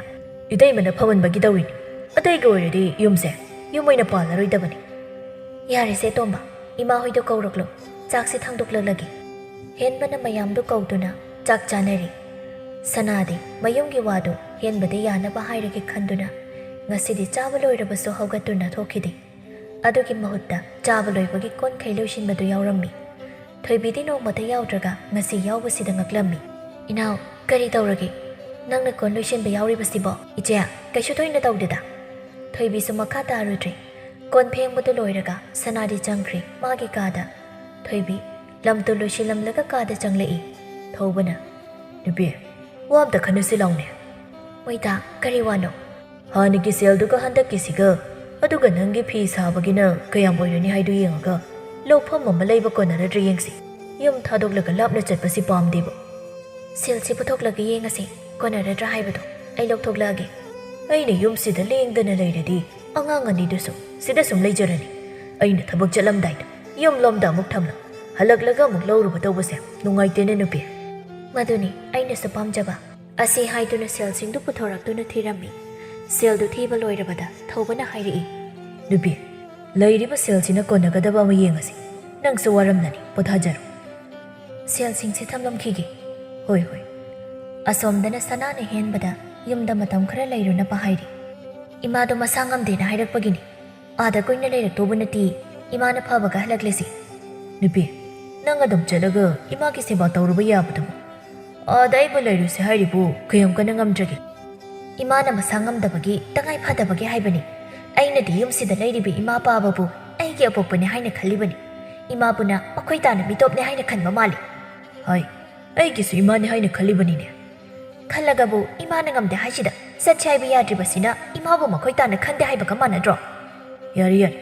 "ꯏꯇꯩꯃꯅ ꯐꯃꯟꯕꯒꯤ ꯇꯧꯔꯤꯅꯤ꯫ ꯑꯇꯩꯒꯤ ꯑꯣꯏꯔꯗꯤ ꯌꯨꯝꯁꯦ ꯌꯨꯝ ꯑꯣꯏꯅ ꯄꯥꯜꯂꯔꯣꯏꯗꯕꯅꯤ꯫" "ꯌꯥꯔꯦꯁꯦ ꯇꯣꯝꯕ, ꯏꯃꯥ ꯍꯣꯏꯗꯣ ꯀꯧꯔꯛꯂꯣ꯫ ꯆꯥꯛꯁꯦ ꯊꯥꯡꯗꯣꯛꯂꯛꯂꯒꯦ꯫" ꯍꯦꯟꯕꯅ ꯃꯌꯥꯝꯗꯨ ꯀꯧꯗꯨꯅ ꯆꯥꯛ ꯆꯥꯅꯔꯤ꯫ ꯁꯅꯥꯗꯤ ꯃꯌꯨꯝꯒꯤ ꯋꯥꯗꯨ ꯍꯦꯟꯕꯗ ꯌꯥꯅꯕ ꯍꯥꯏꯔꯒꯦ ꯈꯟꯗꯨꯅ ꯉꯁꯤꯗꯤ ꯆꯥꯕ ꯂꯣꯏꯔꯕꯁꯨ ꯍꯧꯒꯠꯇꯨꯅ ꯊꯣꯛꯈꯤꯗꯦ꯫ ꯑꯗꯨꯒꯤ ꯃꯍꯨꯠꯇ ꯆꯥꯕ ꯂꯣꯏꯕꯒꯤ ꯀꯣꯟꯈꯩ ꯂꯣꯏꯁꯤꯟꯕꯗꯨ ꯌꯥꯎꯔꯝꯃꯤ꯫ ꯊꯣꯏꯕꯤꯗꯤ ꯅꯣꯡꯃꯇ ꯌꯥꯎꯗ꯭ꯔꯒ ꯉꯁꯤ ꯌꯥꯎꯕꯁꯤꯗ ꯉꯛꯂꯝꯃꯤ꯫ "ꯏꯅꯥꯎ, ꯀꯔꯤ ꯇꯧꯔꯒꯦ? ꯅꯪꯅ ꯀꯣꯟ ꯂꯣꯏꯁꯤꯟꯕ ꯌꯥꯎꯔꯤꯕꯁꯤꯕꯣ?" "ꯏꯆꯦ, ꯀꯩꯁꯨ ꯊꯣꯏꯅ ꯇꯧꯗꯦꯗ꯫" ꯊꯣꯏꯕꯤꯁꯨ ꯃꯈꯥ ꯇꯥꯔꯨꯗ꯭ꯔꯦ꯫ ꯀꯣꯟ ꯐꯦꯡꯕꯗꯨ ꯂꯣꯏꯔꯒ ꯁꯅꯥꯗꯤ ꯆꯪꯈ꯭ꯔꯦ ꯃꯥꯒꯤ ꯀꯥꯗ꯫ ꯊꯣꯏꯕꯤ ꯂꯝꯇꯨ ꯂꯣꯏꯁꯤꯜꯂꯝꯂꯒ ꯀꯥꯗ ꯆꯪꯂꯛꯏ꯫ ꯊꯧꯕꯅ, "ꯅꯨꯄꯤ, ꯋꯥ ꯑꯝꯇ ꯈꯟꯅꯁꯤ ꯂꯥꯎꯅꯦ꯫" "ꯍꯣꯏꯗ, ꯀꯔꯤ ꯋꯥꯅꯣ?" ꯍꯥꯟꯅꯒꯤ ꯁꯦꯜꯗꯨꯒ ꯍꯟꯗꯛꯀꯤꯁꯤꯒ, ꯑꯗꯨꯒ ꯅꯪꯒꯤ ꯐꯤ ꯁꯥꯕꯒꯤꯅ ꯀꯌꯥꯝ ꯑꯣꯏꯔꯅꯤ ꯍꯥꯏꯗꯨ ꯌꯦꯡꯉꯒ ꯂꯧꯐꯝ ꯑꯃ ꯂꯩꯕ ꯀꯣꯟꯅꯔꯗ꯭ꯔꯥ ꯌꯦꯡꯁꯤ꯫ ꯌꯨꯝ ꯊꯥꯗꯣꯛꯂꯒ ꯂꯥꯞꯅ ꯆꯠꯄꯁꯤ ꯄꯥꯝꯗꯦꯕ꯫ ꯁꯦꯜꯁꯤ ꯄꯨꯊꯣꯛꯂꯒ ꯌꯦꯡꯉꯁꯤ, ꯀꯣꯟꯅꯔꯗ꯭ꯔꯥ ꯍꯥꯏꯕꯗꯣ ꯑꯩ ꯂꯧꯊꯣꯛꯂꯛꯑꯒꯦ꯫ ꯑꯩꯅ ꯌꯨꯝꯁꯤꯗ ꯂꯦꯡꯗꯅ ꯂꯩꯔꯗꯤ ꯑꯉꯥꯡ ꯑꯅꯤꯗꯨꯁꯨ ꯁꯤꯗ ꯁꯨꯝ ꯂꯩꯖꯔꯅꯤ꯫ ꯑꯩꯅ ꯊꯕꯛ ꯆꯠꯂꯝꯗꯥꯏꯗ ꯌꯨꯝꯂꯣꯝꯗ ꯑꯃꯨꯛ ꯊꯝꯂꯝ, ꯍꯜꯂꯛꯂꯒ ꯑꯃꯨꯛ ꯂꯧꯔꯨꯕ ꯇꯧꯕꯁꯦ ꯅꯨꯡꯉꯥꯏꯇꯦꯅꯦ ꯅꯨꯄꯤ꯫ ꯃꯗꯨꯅꯤ ꯑꯩꯅꯁꯨ ꯄꯥꯝꯖꯕ꯫ ꯑꯁꯤ ꯍꯥꯏꯗꯨꯅ ꯁꯦꯜꯁꯤꯡꯗꯨ ꯄꯨꯊꯣꯔꯛꯇꯨꯅ ꯊꯤꯔꯝꯃꯤ꯫ ꯁꯦꯜꯗꯨ ꯊꯤꯕ ꯂꯣꯏꯔꯕꯗ ꯊꯧꯕꯅ ꯍꯥꯏꯔꯛꯏ, ꯅꯨꯄꯤ, ꯂꯩꯔꯤꯕ ꯁꯦꯜꯁꯤꯅ ꯀꯣꯟꯅꯒꯗꯕ ꯑꯃ ꯌꯦꯡꯉꯁꯤ꯫ ꯅꯪꯁꯨ ꯋꯥꯔꯝꯂꯅꯤ, ꯄꯣꯊꯥꯖꯔꯣ꯫ ꯁꯦꯜꯁꯤꯡꯁꯦ ꯊꯝꯂꯝꯈꯤꯒꯦ꯫ ꯍꯣꯏ, ꯍꯣꯏ꯫ ꯑꯁꯣꯝꯗꯅ ꯁꯅꯥꯅ ꯍꯦꯟꯕꯗ ꯌꯨꯝꯗ ꯃꯇꯝ ꯈꯔ ꯂꯩꯔꯨꯅꯕ ꯍꯥꯏꯔꯤ꯫ ꯏꯃꯥꯗꯣ ꯃꯁꯥ ꯉꯝꯗꯦꯅ ꯍꯥꯏꯔꯛꯄꯒꯤꯅꯤ꯫ ꯑꯥꯗ ꯀꯨꯏꯅ ꯂꯩꯔꯛꯇꯧꯕ ꯅꯠꯇꯦ꯫ ꯏꯃꯥꯅ ꯐꯕꯒ ꯍꯜꯂꯛꯂꯁꯤ꯫ ꯅꯨꯄꯤ, ꯅꯪ ꯑꯗꯨꯝ ꯆꯠꯂꯒ ꯏꯃꯥꯒꯤ ꯁꯦꯕꯥ ꯇꯧꯔꯨꯕ ꯌꯥꯕꯗꯨꯕꯨ꯫ ꯑꯥꯗ ꯑꯩꯕꯨ ꯂꯩꯔꯨꯁꯦ ꯍꯥꯏꯔꯤꯕꯨ ꯀꯌꯥꯝ ꯀꯟꯅ ꯉꯝꯗ꯭ꯔꯒꯦ? ꯏꯃꯥꯅ ꯃꯁꯥ ꯉꯝꯗꯕꯒꯤ, ꯇꯉꯥꯏ ꯐꯗꯕꯒꯤ ꯍꯥꯏꯕꯅꯤ꯫ ꯑꯩꯅꯗꯤ ꯌꯨꯝꯁꯤꯗ ꯂꯩꯔꯤꯕ ꯏꯃꯥ ꯄꯥꯕꯕꯨ ꯑꯩꯒꯤ ꯑꯄꯣꯛꯄꯅꯤ ꯍꯥꯏꯅ ꯈꯜꯂꯤꯕꯅꯤ꯫ ꯏꯃꯥꯕꯨꯅ ꯃꯈꯣꯏ ꯇꯥꯅ ꯃꯤꯇꯣꯞꯅꯤ ꯍꯥꯏꯅ ꯈꯟꯕ ꯃꯥꯜꯂꯤ꯫ ꯍꯣꯏ, ꯑꯩꯒꯤꯁꯨ ꯏꯃꯥꯅꯤ ꯍꯥꯏꯅ ꯈꯜꯂꯤꯕꯅꯤꯅꯦ꯫ ꯈꯜꯂꯒꯕꯨ ꯏꯃꯥꯅ ꯉꯝꯗꯦ ꯍꯥꯏꯁꯤꯗ ꯆꯠꯁꯦ ꯍꯥꯏꯕ ꯌꯥꯗ꯭ꯔꯤꯕꯁꯤꯅ ꯏꯃꯥꯕꯨ ꯃꯈꯣꯏ ꯇꯥꯅ ꯈꯟꯗꯦ ꯍꯥꯏꯕꯒ ꯃꯥꯟꯅꯗ꯭ꯔꯣ? ꯌꯥꯔꯦ, ꯌꯥꯔꯦ꯫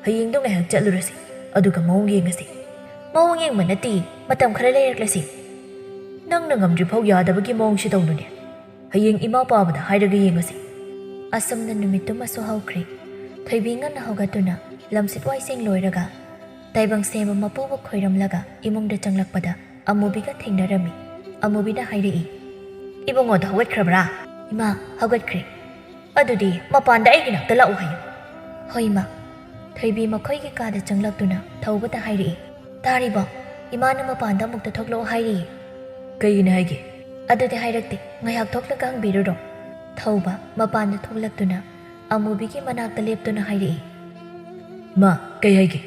ꯍꯌꯦꯡꯗꯣ ꯉꯥꯏꯍꯥꯛ ꯆꯠꯂꯨꯔꯁꯤ, ꯑꯗꯨꯒ ꯃꯑꯣꯡ ꯌꯦꯡꯉꯁꯤ꯫ ꯃꯑꯣꯡ ꯌꯦꯡꯕ ꯅꯠꯇꯦ, ꯃꯇꯝ ꯈꯔ ꯂꯩꯔꯛꯂꯁꯤ꯫ ꯅꯪꯅ ꯉꯝꯗ꯭ꯔꯤꯐꯥꯎ ꯌꯥꯗꯕꯒꯤ ꯃꯑꯣꯡꯁꯤ ꯇꯧꯅꯨꯅꯦ꯫ ꯍꯌꯦꯡ ꯏꯃꯥ ꯄꯥꯕꯗ ꯍꯥꯏꯔꯒ ꯌꯦꯡꯉꯁꯤ꯫ ꯑꯁꯨꯝꯅ ꯅꯨꯃꯤꯠꯇꯨꯃꯁꯨ ꯍꯧꯈ꯭ꯔꯦ꯫ ꯊꯣꯏꯕꯤ ꯉꯟꯅ ꯍꯧꯒꯠꯇꯨꯅ ꯂꯝꯁꯤꯠ ꯋꯥꯏꯁꯦꯡ ꯂꯣꯏꯔꯒ ꯇꯥꯏꯕꯪ ꯁꯦꯝꯕ ꯃꯄꯨꯕꯨ ꯈꯣꯏꯔꯝꯂꯒ ꯏꯃꯨꯡꯗ ꯆꯪꯂꯛꯄꯗ ꯑꯃꯨꯕꯤꯒ ꯊꯦꯡꯅꯔꯝꯃꯤ꯫ ꯑꯃꯨꯕꯤꯅ ꯍꯥꯏꯔꯛꯏ, "ꯏꯕꯨꯡꯉꯣꯗꯣ ꯍꯧꯒꯠꯈ꯭ꯔꯕ꯭ꯔꯥ?" "ꯏꯃꯥ, ꯍꯧꯒꯠꯈ꯭ꯔꯦ꯫" "ꯑꯗꯨꯗꯤ ꯃꯄꯥꯟꯗ ꯑꯩꯒꯤ ꯅꯥꯛꯇ ꯂꯥꯛꯎ ꯍꯥꯏꯌꯨ꯫" "ꯍꯣꯏ, ꯏꯃꯥ꯫" ꯊꯣꯏꯕꯤ ꯃꯈꯣꯏꯒꯤ ꯀꯥꯗ ꯆꯪꯂꯛꯇꯨꯅ ꯊꯧꯕꯗ ꯍꯥꯏꯔꯛꯏ, "ꯇꯥꯔꯤꯕꯣ? ꯏꯃꯥꯅ ꯃꯄꯥꯟꯗ ꯑꯃꯨꯛꯇ ꯊꯣꯛꯂꯛꯑꯣ ꯍꯥꯏꯔꯤꯌꯦ꯫" "ꯀꯩꯒꯤꯅꯣ ꯍꯥꯏꯒꯦ?" "ꯑꯗꯨꯗꯤ ꯍꯥꯏꯔꯛꯇꯦ, ꯉꯥꯏꯍꯥꯛ ꯊꯣꯛꯂꯒ ꯍꯪꯕꯤꯔꯨꯔꯣ꯫" ꯊꯧꯕ ꯃꯄꯥꯟꯗ ꯊꯣꯛꯂꯛꯇꯨꯅ ꯑꯃꯨꯕꯤꯒꯤ ꯃꯅꯥꯛꯇ ꯂꯦꯞꯇꯨꯅ ꯍꯥꯏꯔꯛꯏ, "ꯏꯃꯥ, ꯀꯩ ꯍꯥꯏꯒꯦ?"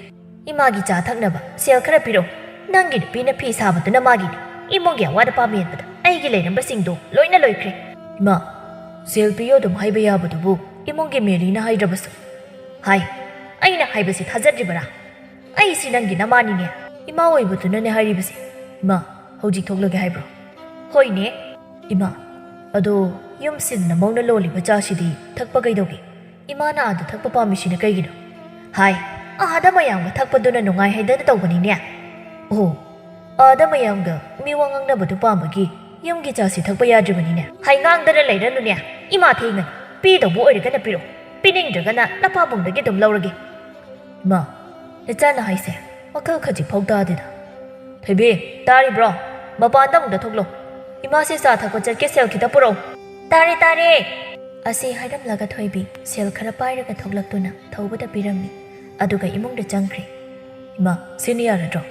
"ꯏꯃꯥꯒꯤ ꯆꯥ ꯊꯛꯅꯕ ꯁꯦꯜ ꯈꯔ ꯄꯤꯔꯛꯎ꯫ ꯅꯪꯒꯤ ꯅꯨꯄꯤꯅ ꯐꯤ ꯁꯥꯕꯗꯨꯅ ꯃꯥꯒꯤꯅꯤ꯫ ꯏꯃꯨꯡꯒꯤ ꯑꯋꯥꯠ ꯑꯄꯥ ꯃꯦꯟꯕꯗ ꯑꯩꯒꯤ ꯂꯩꯔꯝꯕꯁꯤꯡꯗꯣ ꯂꯣꯏꯅ ꯂꯣꯏꯈ꯭ꯔꯦ꯫" "ꯏꯃꯥ, ꯁꯦꯜ ꯄꯤꯌꯨ ꯑꯗꯨꯝ ꯍꯥꯏꯕ ꯌꯥꯕꯗꯨꯕꯨ ꯏꯃꯨꯡꯒꯤ ꯃꯦꯂꯤꯅ ꯍꯥꯏꯗ꯭ꯔꯕꯁꯨ?" "ꯍꯥꯏ꯫ ꯑꯩꯅ ꯍꯥꯏꯕꯁꯤ ꯊꯥꯖꯗ꯭ꯔꯤꯕꯔꯥ? ꯑꯩꯁꯤ ꯅꯪꯒꯤ ꯅꯃꯥꯅꯤꯅꯦ꯫ ꯏꯃꯥ ꯑꯣꯏꯕꯗꯨꯅꯅꯦ ꯍꯥꯏꯔꯤꯕꯁꯦ꯫" "ꯏꯃꯥ, ꯍꯧꯖꯤꯛ ꯊꯣꯛꯂꯒꯦ ꯍꯥꯏꯕ꯭ꯔꯣ?" "ꯍꯣꯏꯅꯦ꯫" "ꯏꯃꯥ, ꯑꯗꯣ ꯌꯨꯝꯁꯤꯗꯅ ꯃꯧꯅ ꯂꯣꯜꯂꯤꯕ ꯆꯥꯁꯤꯗꯤ ꯊꯛꯄ ꯀꯩꯗꯧꯒꯦ? ꯏꯃꯥꯅ ꯑꯥꯗ ꯊꯛꯄ ꯄꯥꯝꯃꯤꯁꯤꯅ ꯀꯩꯒꯤꯅꯣ? ꯍꯥꯏ, ꯑꯥꯗ ꯃꯌꯥꯝꯒ ꯊꯛꯄꯗꯨꯅ ꯅꯨꯡꯉꯥꯏ ꯍꯥꯏꯗꯅ ꯇꯧꯕꯅꯤꯅꯦ꯫ ꯑꯣ, ꯑꯥꯗ ꯃꯌꯥꯝꯒ ꯃꯤ ꯋꯥ ꯉꯥꯡꯅꯕꯗꯨ ꯄꯥꯝꯕꯒꯤ ꯌꯨꯝꯒꯤ ꯆꯥꯁꯤ ꯊꯛꯄ ꯌꯥꯗ꯭ꯔꯤꯕꯅꯤꯅꯦ꯫ ꯍꯥꯏ ꯉꯥꯡꯗꯅ ꯂꯩꯔꯅꯨꯅꯦ꯫ ꯏꯃꯥ ꯊꯦꯡꯉꯅꯤ꯫ ꯄꯤꯗꯧꯕ ꯑꯣꯏꯔꯒꯅ ꯄꯤꯔꯛꯑꯣ, ꯄꯤꯅꯤꯡꯗ꯭ꯔꯒꯅ ꯅꯄꯥꯕꯨꯡꯗꯒꯤ ꯑꯗꯨꯝ ꯂꯧꯔꯒꯦ꯫ ꯏꯃꯥ, ꯅꯆꯥꯅ ꯍꯥꯏꯁꯦ ꯋꯥꯈꯜ ꯈꯖꯤꯛ ꯐꯥꯎ ꯇꯥꯗꯦꯗ꯫ ꯊꯣꯏꯕꯤ, ꯇꯥꯔꯤꯕ꯭ꯔꯣ? ꯃꯄꯥꯟꯗ ꯑꯃꯨꯛꯇ ꯊꯣꯛꯂꯣ꯫ ꯏꯃꯥꯁꯦ ꯆꯥ ꯊꯛꯄ ꯆꯠꯀꯦ, ꯁꯦꯜ ꯈꯤꯇ ꯄꯨꯔꯛꯎ꯫ ꯇꯥꯔꯦ, ꯇꯥꯔꯦ꯫ ꯑꯁꯤ ꯍꯥꯏꯔꯝꯂꯒ ꯊꯣꯏꯕꯤ ꯁꯦꯜ ꯈꯔ ꯄꯥꯏꯔꯒ ꯊꯣꯛꯂꯛꯇꯨꯅ ꯊꯧꯕꯗ ꯄꯤꯔꯝꯃꯤ꯫ ꯑꯗꯨꯒ ꯏꯃꯨꯡꯗ ꯆꯪꯈ꯭ꯔꯦ꯫ ꯏꯃꯥ, ꯁꯤꯅ ꯌꯥꯔꯗ꯭ꯔꯣ?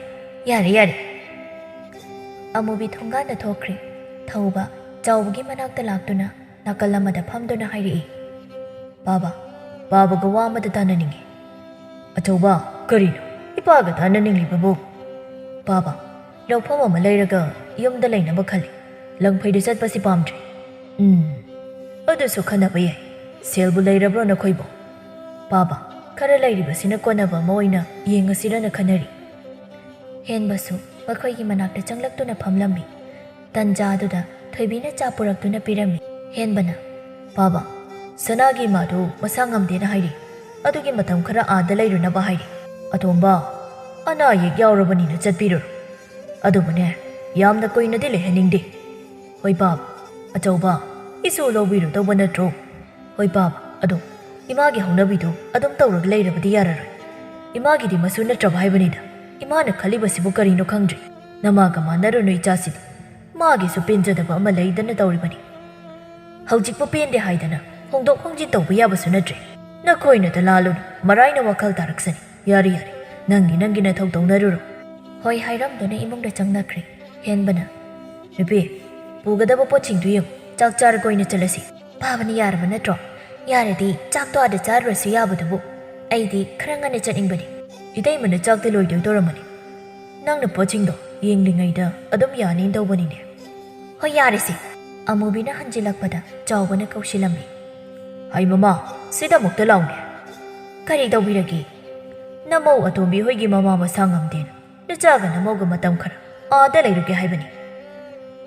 ꯌꯥꯔꯦ, ꯌꯥꯔꯦ꯫ ꯑꯃꯨꯕꯤ ꯊꯣꯡꯒꯥꯟꯗ ꯊꯣꯛꯈ꯭ꯔꯦ꯫ ꯊꯧꯕ ꯆꯥꯎꯕꯒꯤ ꯃꯅꯥꯛꯇ ꯂꯥꯛꯇꯨꯅ ꯅꯥꯀꯜ ꯑꯃꯗ ꯐꯝꯗꯨꯅ ꯍꯥꯏꯔꯛꯏ, "ꯄꯥꯕ, ꯄꯥꯕꯒ ꯋꯥ ꯑꯃꯗ ꯇꯥꯟꯅꯅꯤꯡꯉꯤ꯫" "ꯑꯆꯧꯕ, ꯀꯔꯤꯅꯣ ꯏꯄꯥꯒ ꯇꯥꯟꯅꯅꯤꯡꯂꯤꯕꯕꯨ?" "ꯄꯥꯕ, ꯂꯧꯐꯝ ꯑꯃ ꯂꯩꯔꯒ ꯌꯨꯝꯗ ꯂꯩꯅꯕ ꯈꯜꯂꯤ꯫ ꯂꯪꯐꯩꯗ ꯆꯠꯄꯁꯤ ꯄꯥꯝꯗ꯭ꯔꯦ꯫" "ꯎꯝ, ꯑꯗꯨꯁꯨ ꯈꯟꯅꯕ ꯌꯥꯏ꯫ ꯁꯦꯜꯕꯨ ꯂꯩꯔꯕ꯭ꯔꯣ ꯅꯈꯣꯏꯕꯨ?" "ꯄꯥꯕ, ꯈꯔ ꯂꯩꯔꯤꯕꯁꯤꯅ ꯀꯣꯟꯅꯕ ꯑꯃ ꯑꯣꯏꯅ ꯌꯦꯡꯉꯁꯤꯔꯅ ꯈꯟꯅꯔꯤ꯫" ꯍꯦꯟꯕꯁꯨ ꯃꯈꯣꯏꯒꯤ ꯃꯅꯥꯛꯇ ꯆꯪꯂꯛꯇꯨꯅ ꯐꯝꯂꯝꯃꯤ꯫ ꯇꯟꯖꯥ ꯑꯗꯨꯗ ꯊꯣꯏꯕꯤꯅ ꯆꯥ ꯄꯨꯔꯛꯇꯨꯅ ꯄꯤꯔꯝꯃꯤ꯫ ꯍꯦꯟꯕꯅ, "ꯄꯥꯕ, ꯁꯅꯥꯒꯤ ꯏꯃꯥꯗꯨ ꯃꯁꯥ ꯉꯝꯗꯦꯅ ꯍꯥꯏꯔꯤ꯫ ꯑꯗꯨꯒꯤ ꯃꯇꯝ ꯈꯔ ꯑꯥꯗ ꯂꯩꯔꯨꯅꯕ ꯍꯥꯏꯔꯤ꯫" "ꯑꯇꯣꯝꯕ, ꯑꯅꯥ ꯑꯌꯦꯛ ꯌꯥꯎꯔꯕꯅꯤꯅ ꯆꯠꯄꯤꯔꯨꯔꯣ꯫ ꯑꯗꯨꯕꯨꯅꯦ, ꯌꯥꯝꯅ ꯀꯨꯏꯅꯗꯤ ꯂꯩꯍꯟꯅꯤꯡꯗꯦ꯫" "ꯍꯣꯏ ꯄꯥꯕ꯫" "ꯑꯆꯧꯕ, ꯏꯁꯨ ꯂꯧꯕꯤꯔꯨꯗꯧꯕ ꯅꯠꯇ꯭ꯔꯣ?" "ꯍꯣꯏ ꯄꯥꯕ, ꯑꯗꯣ ꯏꯃꯥꯒꯤ ꯍꯧꯅꯕꯤꯗꯨ ꯑꯗꯨꯝ ꯇꯧꯔꯒ ꯂꯩꯔꯕꯗꯤ ꯌꯥꯔꯔꯣꯏ꯫ ꯏꯃꯥꯒꯤꯗꯤ ꯃꯁꯨ ꯅꯠꯇ꯭ꯔꯕ ꯍꯥꯏꯕꯅꯤꯗ꯫ ꯏꯃꯥꯅ ꯈꯜꯂꯤꯕꯁꯤꯕꯨ ꯀꯔꯤꯅꯣ ꯈꯪꯗ꯭ꯔꯦ꯫ ꯅꯃꯥꯒ ꯃꯥꯟꯅꯔꯨꯅꯨ ꯏꯆꯥꯁꯤꯗꯤ꯫ ꯃꯥꯒꯤꯁꯨ ꯄꯦꯟꯖꯗꯕ ꯑꯃ ꯂꯩꯗꯅ ꯇꯧꯔꯤꯕꯅꯤ꯫ ꯍꯧꯖꯤꯛꯄꯨ ꯄꯦꯟꯗꯦ ꯍꯥꯏꯗꯅ ꯍꯣꯡꯗꯣꯛ ꯍꯣꯡꯖꯤꯟ ꯇꯧꯕ ꯌꯥꯕꯁꯨ ꯅꯠꯇ꯭ꯔꯦ꯫ ꯅꯈꯣꯏꯅꯇ ꯂꯥꯜꯂꯨꯅꯨ, ꯃꯔꯥꯏꯅ ꯋꯥꯈꯜ ꯇꯥꯔꯛꯁꯅꯤ꯫ ꯌꯥꯔꯦ, ꯌꯥꯔꯦ, ꯅꯪꯒꯤ ꯅꯪꯒꯤ ꯅꯊꯧ ꯇꯧꯅꯔꯨꯔꯣ꯫" ꯍꯣꯏ ꯍꯥꯏꯔꯝꯗꯨꯅ ꯏꯃꯨꯡꯗ ꯆꯪꯅꯈ꯭ꯔꯦ꯫ ꯍꯦꯟꯕꯅ, "ꯅꯨꯄꯤ, ꯄꯨꯒꯗꯕ ꯄꯣꯠꯁꯤꯡꯗꯨ ꯌꯦꯡꯉꯨ, ꯆꯥꯛ ꯆꯥꯔꯒ ꯑꯣꯏꯅ ꯆꯠꯂꯁꯤ꯫" "ꯄꯥꯕꯅ ꯌꯥꯔꯕ ꯅꯠꯇ꯭ꯔꯣ? ꯌꯥꯔꯗꯤ ꯆꯥꯛꯇꯣ ꯑꯥꯗ ꯆꯥꯔꯨꯔꯁꯨ ꯌꯥꯕꯗꯨꯕꯨ꯫ ꯑꯩꯗꯤ ꯈꯔ ꯉꯟꯅ ꯆꯠꯅꯤꯡꯕꯅꯤ꯫" "ꯏꯇꯩꯃꯅ ꯆꯥꯛꯇꯤ ꯂꯣꯏꯗꯣꯏ ꯇꯧꯔꯝꯃꯅꯤ꯫ ꯅꯪꯅ ꯄꯣꯠꯁꯤꯡꯗꯣ ꯌꯦꯡꯂꯤꯉꯩꯗ ꯑꯗꯨꯝ ꯌꯥꯅꯤ ꯇꯧꯕꯅꯤꯅꯦ꯫" "ꯍꯣꯏ, ꯌꯥꯔꯦꯁꯦ꯫" ꯑꯃꯨꯕꯤꯅ ꯍꯟꯖꯤꯜꯂꯛꯄꯗ ꯆꯥꯎꯕꯅ ꯀꯧꯁꯤꯜꯂꯝꯃꯤ꯫ "ꯍꯩ ꯃꯃꯥ, ꯁꯤꯗ ꯑꯃꯨꯛꯇ ꯂꯥꯎꯅꯦ꯫" "ꯀꯔꯤ ꯇꯧꯕꯤꯔꯒꯦ?" "ꯅꯃꯧ ꯑꯇꯣꯝꯕꯤ ꯍꯣꯏꯒꯤ ꯃꯃꯥ ꯃꯁꯥ ꯉꯝꯗꯦꯅ ꯅꯆꯥꯒ ꯅꯃꯧꯒ ꯃꯇꯝ ꯈꯔ ꯑꯥꯗ ꯂꯩꯔꯨꯒꯦ ꯍꯥꯏꯕꯅꯤ꯫"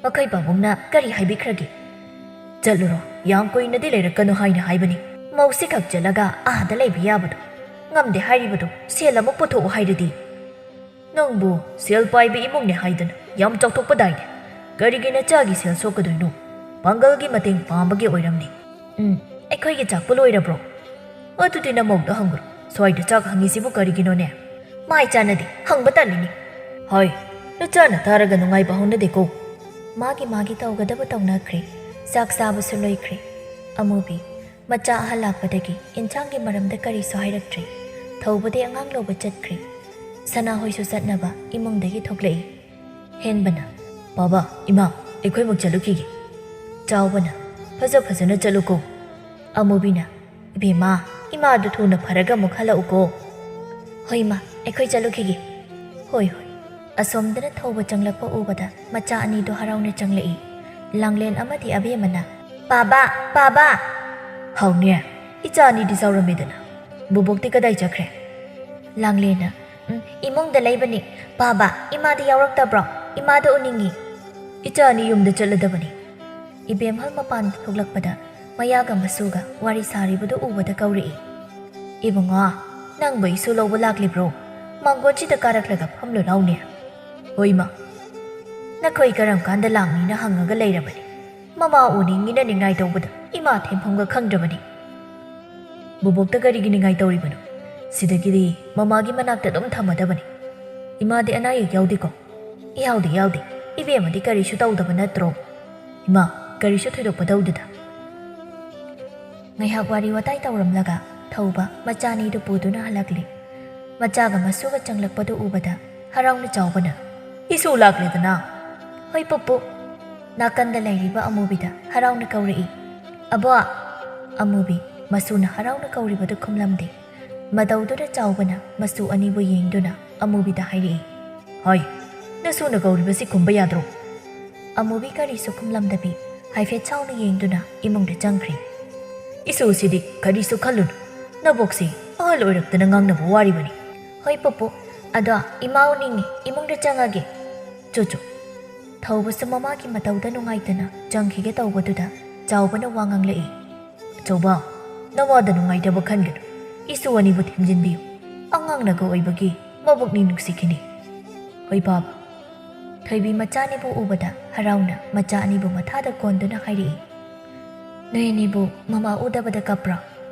"ꯃꯈꯩ ꯄꯥꯕꯨꯡꯅ ꯀꯔꯤ ꯍꯥꯏꯕꯤꯈ꯭ꯔꯒꯦ?" "ꯆꯠꯂꯨꯔꯣ, ꯌꯥꯝ ꯀꯨꯏꯅꯗꯤ ꯂꯩꯔꯛꯀꯅꯨ ꯍꯥꯏꯅ ꯍꯥꯏꯕꯅꯤ꯫ ꯃꯧꯁꯤꯈꯛ ꯆꯠꯂꯒ ꯑꯥꯗ ꯂꯩꯕ ꯌꯥꯕꯗꯣ ꯉꯝꯗꯦ ꯍꯥꯏꯔꯤꯕꯗꯣ, ꯁꯦꯜ ꯑꯃꯨꯛ ꯄꯨꯊꯣꯛꯑꯣ ꯍꯥꯏꯔꯗꯤ?" "ꯅꯪꯕꯨ ꯁꯦꯜ ꯄꯥꯏꯕ ꯏꯃꯨꯡꯅꯦ ꯍꯥꯏꯗꯅ ꯌꯥꯝ ꯆꯥꯎꯊꯣꯛꯄꯗꯥꯏꯅꯦ꯫ ꯀꯔꯤꯒꯤ ꯅꯆꯥꯒꯤ ꯁꯦꯜ ꯁꯣꯛꯀꯗꯣꯏꯅꯣ? ꯄꯥꯡꯒꯜꯒꯤ ꯃꯇꯦꯡ ꯄꯥꯝꯕꯒꯤ ꯑꯣꯏꯔꯝꯅꯤ꯫ ꯎꯝ, ꯑꯩꯈꯣꯏꯒꯤ ꯆꯥꯛꯄꯨ ꯂꯣꯏꯔꯕ꯭ꯔꯣ? ꯑꯗꯨꯗꯤ ꯅꯃꯧꯗ ꯍꯪꯉꯨꯔꯣ꯫ ꯁ꯭ꯋꯥꯏꯗ ꯆꯥꯛ ꯍꯪꯉꯤꯁꯤꯕꯨ ꯀꯔꯤꯒꯤꯅꯣꯅꯦ?" "ꯃꯥꯏ ꯆꯥꯟꯅꯗꯦ, ꯍꯪꯕ ꯇꯜꯂꯤꯅꯦ꯫" "ꯍꯣꯏ, ꯅꯆꯥꯅ ꯇꯥꯔꯒ ꯅꯨꯡꯉꯥꯏꯕ ꯍꯧꯅꯗꯦꯀꯣ꯫" ꯃꯥꯒꯤ ꯃꯥꯒꯤ ꯇꯧꯒꯗꯕ ꯇꯧꯅꯈ꯭ꯔꯦ꯫ ꯆꯥꯛ ꯆꯥꯕꯁꯨ ꯂꯣꯏꯈ꯭ꯔꯦ꯫ ꯑꯃꯨꯕꯤ ꯃꯆꯥ ꯑꯍꯜ ꯂꯥꯛꯄꯗꯒꯤ ꯏꯟꯁꯥꯡꯒꯤ ꯃꯔꯝꯗ ꯀꯔꯤꯁꯨ ꯍꯥꯏꯔꯛꯇ꯭ꯔꯦ꯫ ꯊꯧꯕꯗꯤ ꯑꯉꯥꯡ ꯂꯧꯕ ꯆꯠꯈ꯭ꯔꯦ꯫ ꯁꯅꯥꯍꯣꯏꯁꯨ ꯆꯠꯅꯕ ꯏꯃꯨꯡꯗꯒꯤ ꯊꯣꯛꯂꯛꯏ꯫ ꯍꯦꯟꯕꯅ, "ꯕꯥꯕꯥ, ꯏꯃꯥ, ꯑꯩꯈꯣꯏꯃꯛ ꯆꯠꯂꯨꯈꯤꯒꯦ꯫" ꯆꯥꯎꯕꯅ, "ꯐꯖ ꯐꯖꯅ ꯆꯠꯂꯨꯀꯣ꯫" ꯑꯃꯨꯕꯤꯅ, "ꯏꯕꯦꯝꯃ, ꯏꯃꯥꯗꯨ ꯊꯨꯅ ꯐꯔꯒ ꯑꯃꯨꯛ ꯍꯜꯂꯛꯎꯀꯣ꯫" "ꯍꯣꯏ ꯏꯃꯥ, ꯑꯩꯈꯣꯏ ꯆꯠꯂꯨꯈꯤꯒꯦ꯫" "ꯍꯣꯏ, ꯍꯣꯏ꯫" ꯑꯁꯣꯝꯗꯅ ꯊꯧꯕ ꯆꯪꯂꯛꯄ ꯎꯕꯗ ꯃꯆꯥ ꯑꯅꯤꯗꯨ ꯍꯔꯥꯎꯅ ꯆꯪꯂꯛꯏ꯫ ꯂꯥꯡꯂꯦꯟ ꯑꯃꯗꯤ ꯑꯕꯦꯝꯃꯅ, "ꯄꯥꯕꯥ, ꯄꯥꯕꯥ!" "ꯍꯥꯎꯅꯦ, ꯏꯆꯥ ꯑꯅꯤꯗꯤ ꯆꯥꯎꯔꯝꯃꯦꯗꯅ꯫ ꯕꯨꯕꯣꯛꯇꯤ ꯀꯗꯥꯏ ꯆꯠꯈ꯭ꯔꯦ?" ꯂꯥꯡꯂꯦꯟꯅ, "ꯎꯝ, ꯏꯃꯨꯡꯗ ꯂꯩꯕꯅꯤ꯫ ꯄꯥꯕꯥ, ꯏꯃꯥꯗꯤ ꯌꯥꯎꯔꯛꯇꯕ꯭ꯔꯣ? ꯏꯃꯥꯗ ꯎꯅꯤꯡꯉꯤ꯫" "ꯏꯆꯥ ꯑꯅꯤ ꯌꯨꯝꯗ ꯆꯠꯂꯗꯕꯅꯤ꯫" ꯏꯕꯦꯝꯍꯜ ꯃꯄꯥꯟꯗ ꯊꯣꯛꯂꯛꯄꯗ ꯃꯌꯥꯒ ꯃꯁꯨꯒ ꯋꯥꯔꯤ ꯁꯥꯔꯤꯕꯗꯨ ꯎꯕꯗ ꯀꯧꯔꯛꯏ꯫ "ꯏꯕꯨꯡꯉꯣ, ꯅꯪꯕꯨ ꯏꯁꯨ ꯂꯧꯕ ꯂꯥꯛꯂꯤꯕ꯭ꯔꯣ? ꯃꯥꯡꯒꯣꯟꯁꯤꯗ ꯀꯥꯔꯛꯂꯒ ꯐꯝꯂꯨ ꯂꯥꯎꯅꯦ꯫" "ꯍꯣꯏ, ꯏꯃꯥ꯫" "ꯅꯈꯣꯏ ꯀꯔꯝ ꯀꯥꯟꯗ ꯂꯥꯛꯅꯤꯅ ꯍꯪꯉꯒ ꯂꯩꯔꯕꯅꯤ꯫ ꯃꯃꯥ ꯎꯅꯤꯡꯉꯤꯅ ꯅꯤꯡꯉꯥꯏ ꯇꯧꯕꯗ ꯏꯃꯥ ꯊꯦꯝꯐꯝꯒ ꯈꯪꯗ꯭ꯔꯕꯅꯤ꯫" "ꯕꯨꯕꯣꯛꯇ ꯀꯔꯤꯒꯤ ꯅꯤꯡꯉꯥꯏ ꯇꯧꯔꯤꯕꯅꯣ? ꯁꯤꯗꯒꯤꯗꯤ ꯃꯃꯥꯒꯤ ꯃꯅꯥꯛꯇ ꯑꯗꯨꯝ ꯊꯝꯃꯗꯕꯅꯤ꯫" "ꯏꯃꯥꯗꯤ ꯑꯅꯥ ꯑꯌꯦꯛ ꯌꯥꯎꯗꯦꯀꯣ?" "ꯌꯥꯎꯗꯦ, ꯌꯥꯎꯗꯦ꯫ ꯏꯕꯦꯝꯃꯗꯤ ꯀꯔꯤꯁꯨ ꯇꯧꯗꯕ ꯅꯠꯇ꯭ꯔꯣ?" "ꯏꯃꯥ, ꯀꯔꯤꯁꯨ ꯊꯣꯏꯗꯣꯛꯄ ꯇꯧꯗꯦꯗ꯫" ꯉꯥꯏꯍꯥꯛ ꯋꯥꯔꯤ ꯋꯥꯇꯥꯏ ꯇꯧꯔꯝꯂꯒ ꯊꯧꯕ ꯃꯆꯥꯅꯤꯗꯨ ꯄꯨꯗꯨꯅ ꯍꯜꯂꯛꯂꯦ꯫ ꯃꯆꯥꯒ ꯃꯁꯨꯒ ꯆꯪꯂꯛꯄꯗꯨ ꯎꯕꯗ ꯍꯔꯥꯎꯅ ꯆꯥꯎꯕꯅ, "ꯏꯁꯨ ꯂꯥꯛꯂꯦꯗꯅ!" "ꯍꯣꯏ ꯄꯨꯄꯨ꯫" ꯅꯥꯀꯟꯗ ꯂꯩꯔꯤꯕ ꯑꯃꯨꯕꯤꯗ ꯍꯔꯥꯎꯅ ꯀꯧꯔꯛꯏ꯫ "ꯑꯕꯣ!" ꯑꯃꯨꯕꯤ ꯃꯁꯨꯅ ꯍꯔꯥꯎꯅ ꯀꯧꯔꯤꯕꯗꯨ ꯈꯨꯝꯂꯝꯗꯦ꯫ ꯃꯇꯧꯗꯨꯗ ꯆꯥꯎꯕꯅ ꯃꯁꯨ ꯑꯅꯤꯕꯨ ꯌꯦꯡꯗꯨꯅ ꯑꯃꯨꯕꯤꯗ ꯍꯥꯏꯔꯛꯏ, "ꯍꯣꯏ, ꯅꯁꯨꯅ ꯀꯧꯔꯤꯕꯁꯤ ꯈꯨꯝꯕ ꯌꯥꯗ꯭ꯔꯣ?" ꯑꯃꯨꯕꯤ ꯀꯔꯤꯁꯨ ꯈꯨꯝꯂꯝꯗꯕꯤ ꯍꯥꯏꯐꯦꯠ ꯁꯥꯎꯅ ꯌꯦꯡꯗꯨꯅ ꯏꯃꯨꯡꯗ ꯆꯪꯈ꯭ꯔꯦ꯫ "ꯏꯁꯨꯁꯤꯗꯤ ꯀꯔꯤꯁꯨ ꯈꯜꯂꯨꯅꯨ, ꯅꯕꯣꯛꯁꯤ ꯑꯍꯜ ꯑꯣꯏꯔꯛꯇꯅ ꯉꯥꯡꯅꯕ ꯋꯥꯔꯤꯕꯅꯤ꯫" "ꯍꯣꯏ ꯄꯨꯄꯨ, ꯑꯗꯣ ꯏꯃꯥ ꯎꯅꯤꯡꯉꯤ, ꯏꯃꯨꯡꯗ ꯆꯪꯉꯒꯦ꯫" "ꯆꯣ ꯆꯣ꯫" ꯊꯧꯕꯁꯨ ꯃꯃꯥꯒꯤ ꯃꯇꯧꯗ ꯅꯨꯡꯉꯥꯏꯇꯅ ꯆꯪꯈꯤꯒꯦ ꯇꯧꯕꯗꯨꯗ ꯆꯥꯎꯕꯅ ꯋꯥ ꯉꯥꯡꯂꯛꯏ꯫ "ꯑꯆꯧꯕ, ꯅꯋꯥꯗ ꯅꯨꯡꯉꯥꯏꯇꯕ ꯈꯟꯒꯅꯨ꯫ ꯏꯁꯨ ꯑꯅꯤꯕꯨ ꯊꯦꯝꯖꯤꯟꯕꯤꯌꯨ꯫ ꯑꯉꯥꯡꯅꯒ ꯑꯣꯏꯕꯒꯤ ꯃꯕꯨꯛꯅꯤ ꯅꯨꯡꯁꯤꯈꯤꯅꯤ꯫ ꯍꯣꯏ ꯕꯥꯕꯥ꯫" ꯊꯣꯏꯕꯤ ꯃꯆꯥꯅꯤꯕꯨ ꯎꯕꯗ ꯍꯔꯥꯎꯅ ꯃꯆꯥ ꯑꯅꯤꯕꯨ ꯃꯊꯥꯗ ꯀꯣꯟꯗꯨꯅ ꯍꯥꯏꯔꯛꯏ꯫ "ꯅꯣꯏ ꯑꯅꯤꯕꯨ ꯃꯃꯥ ꯎꯗꯕꯗ ꯀꯞꯄ꯭ꯔꯣ?"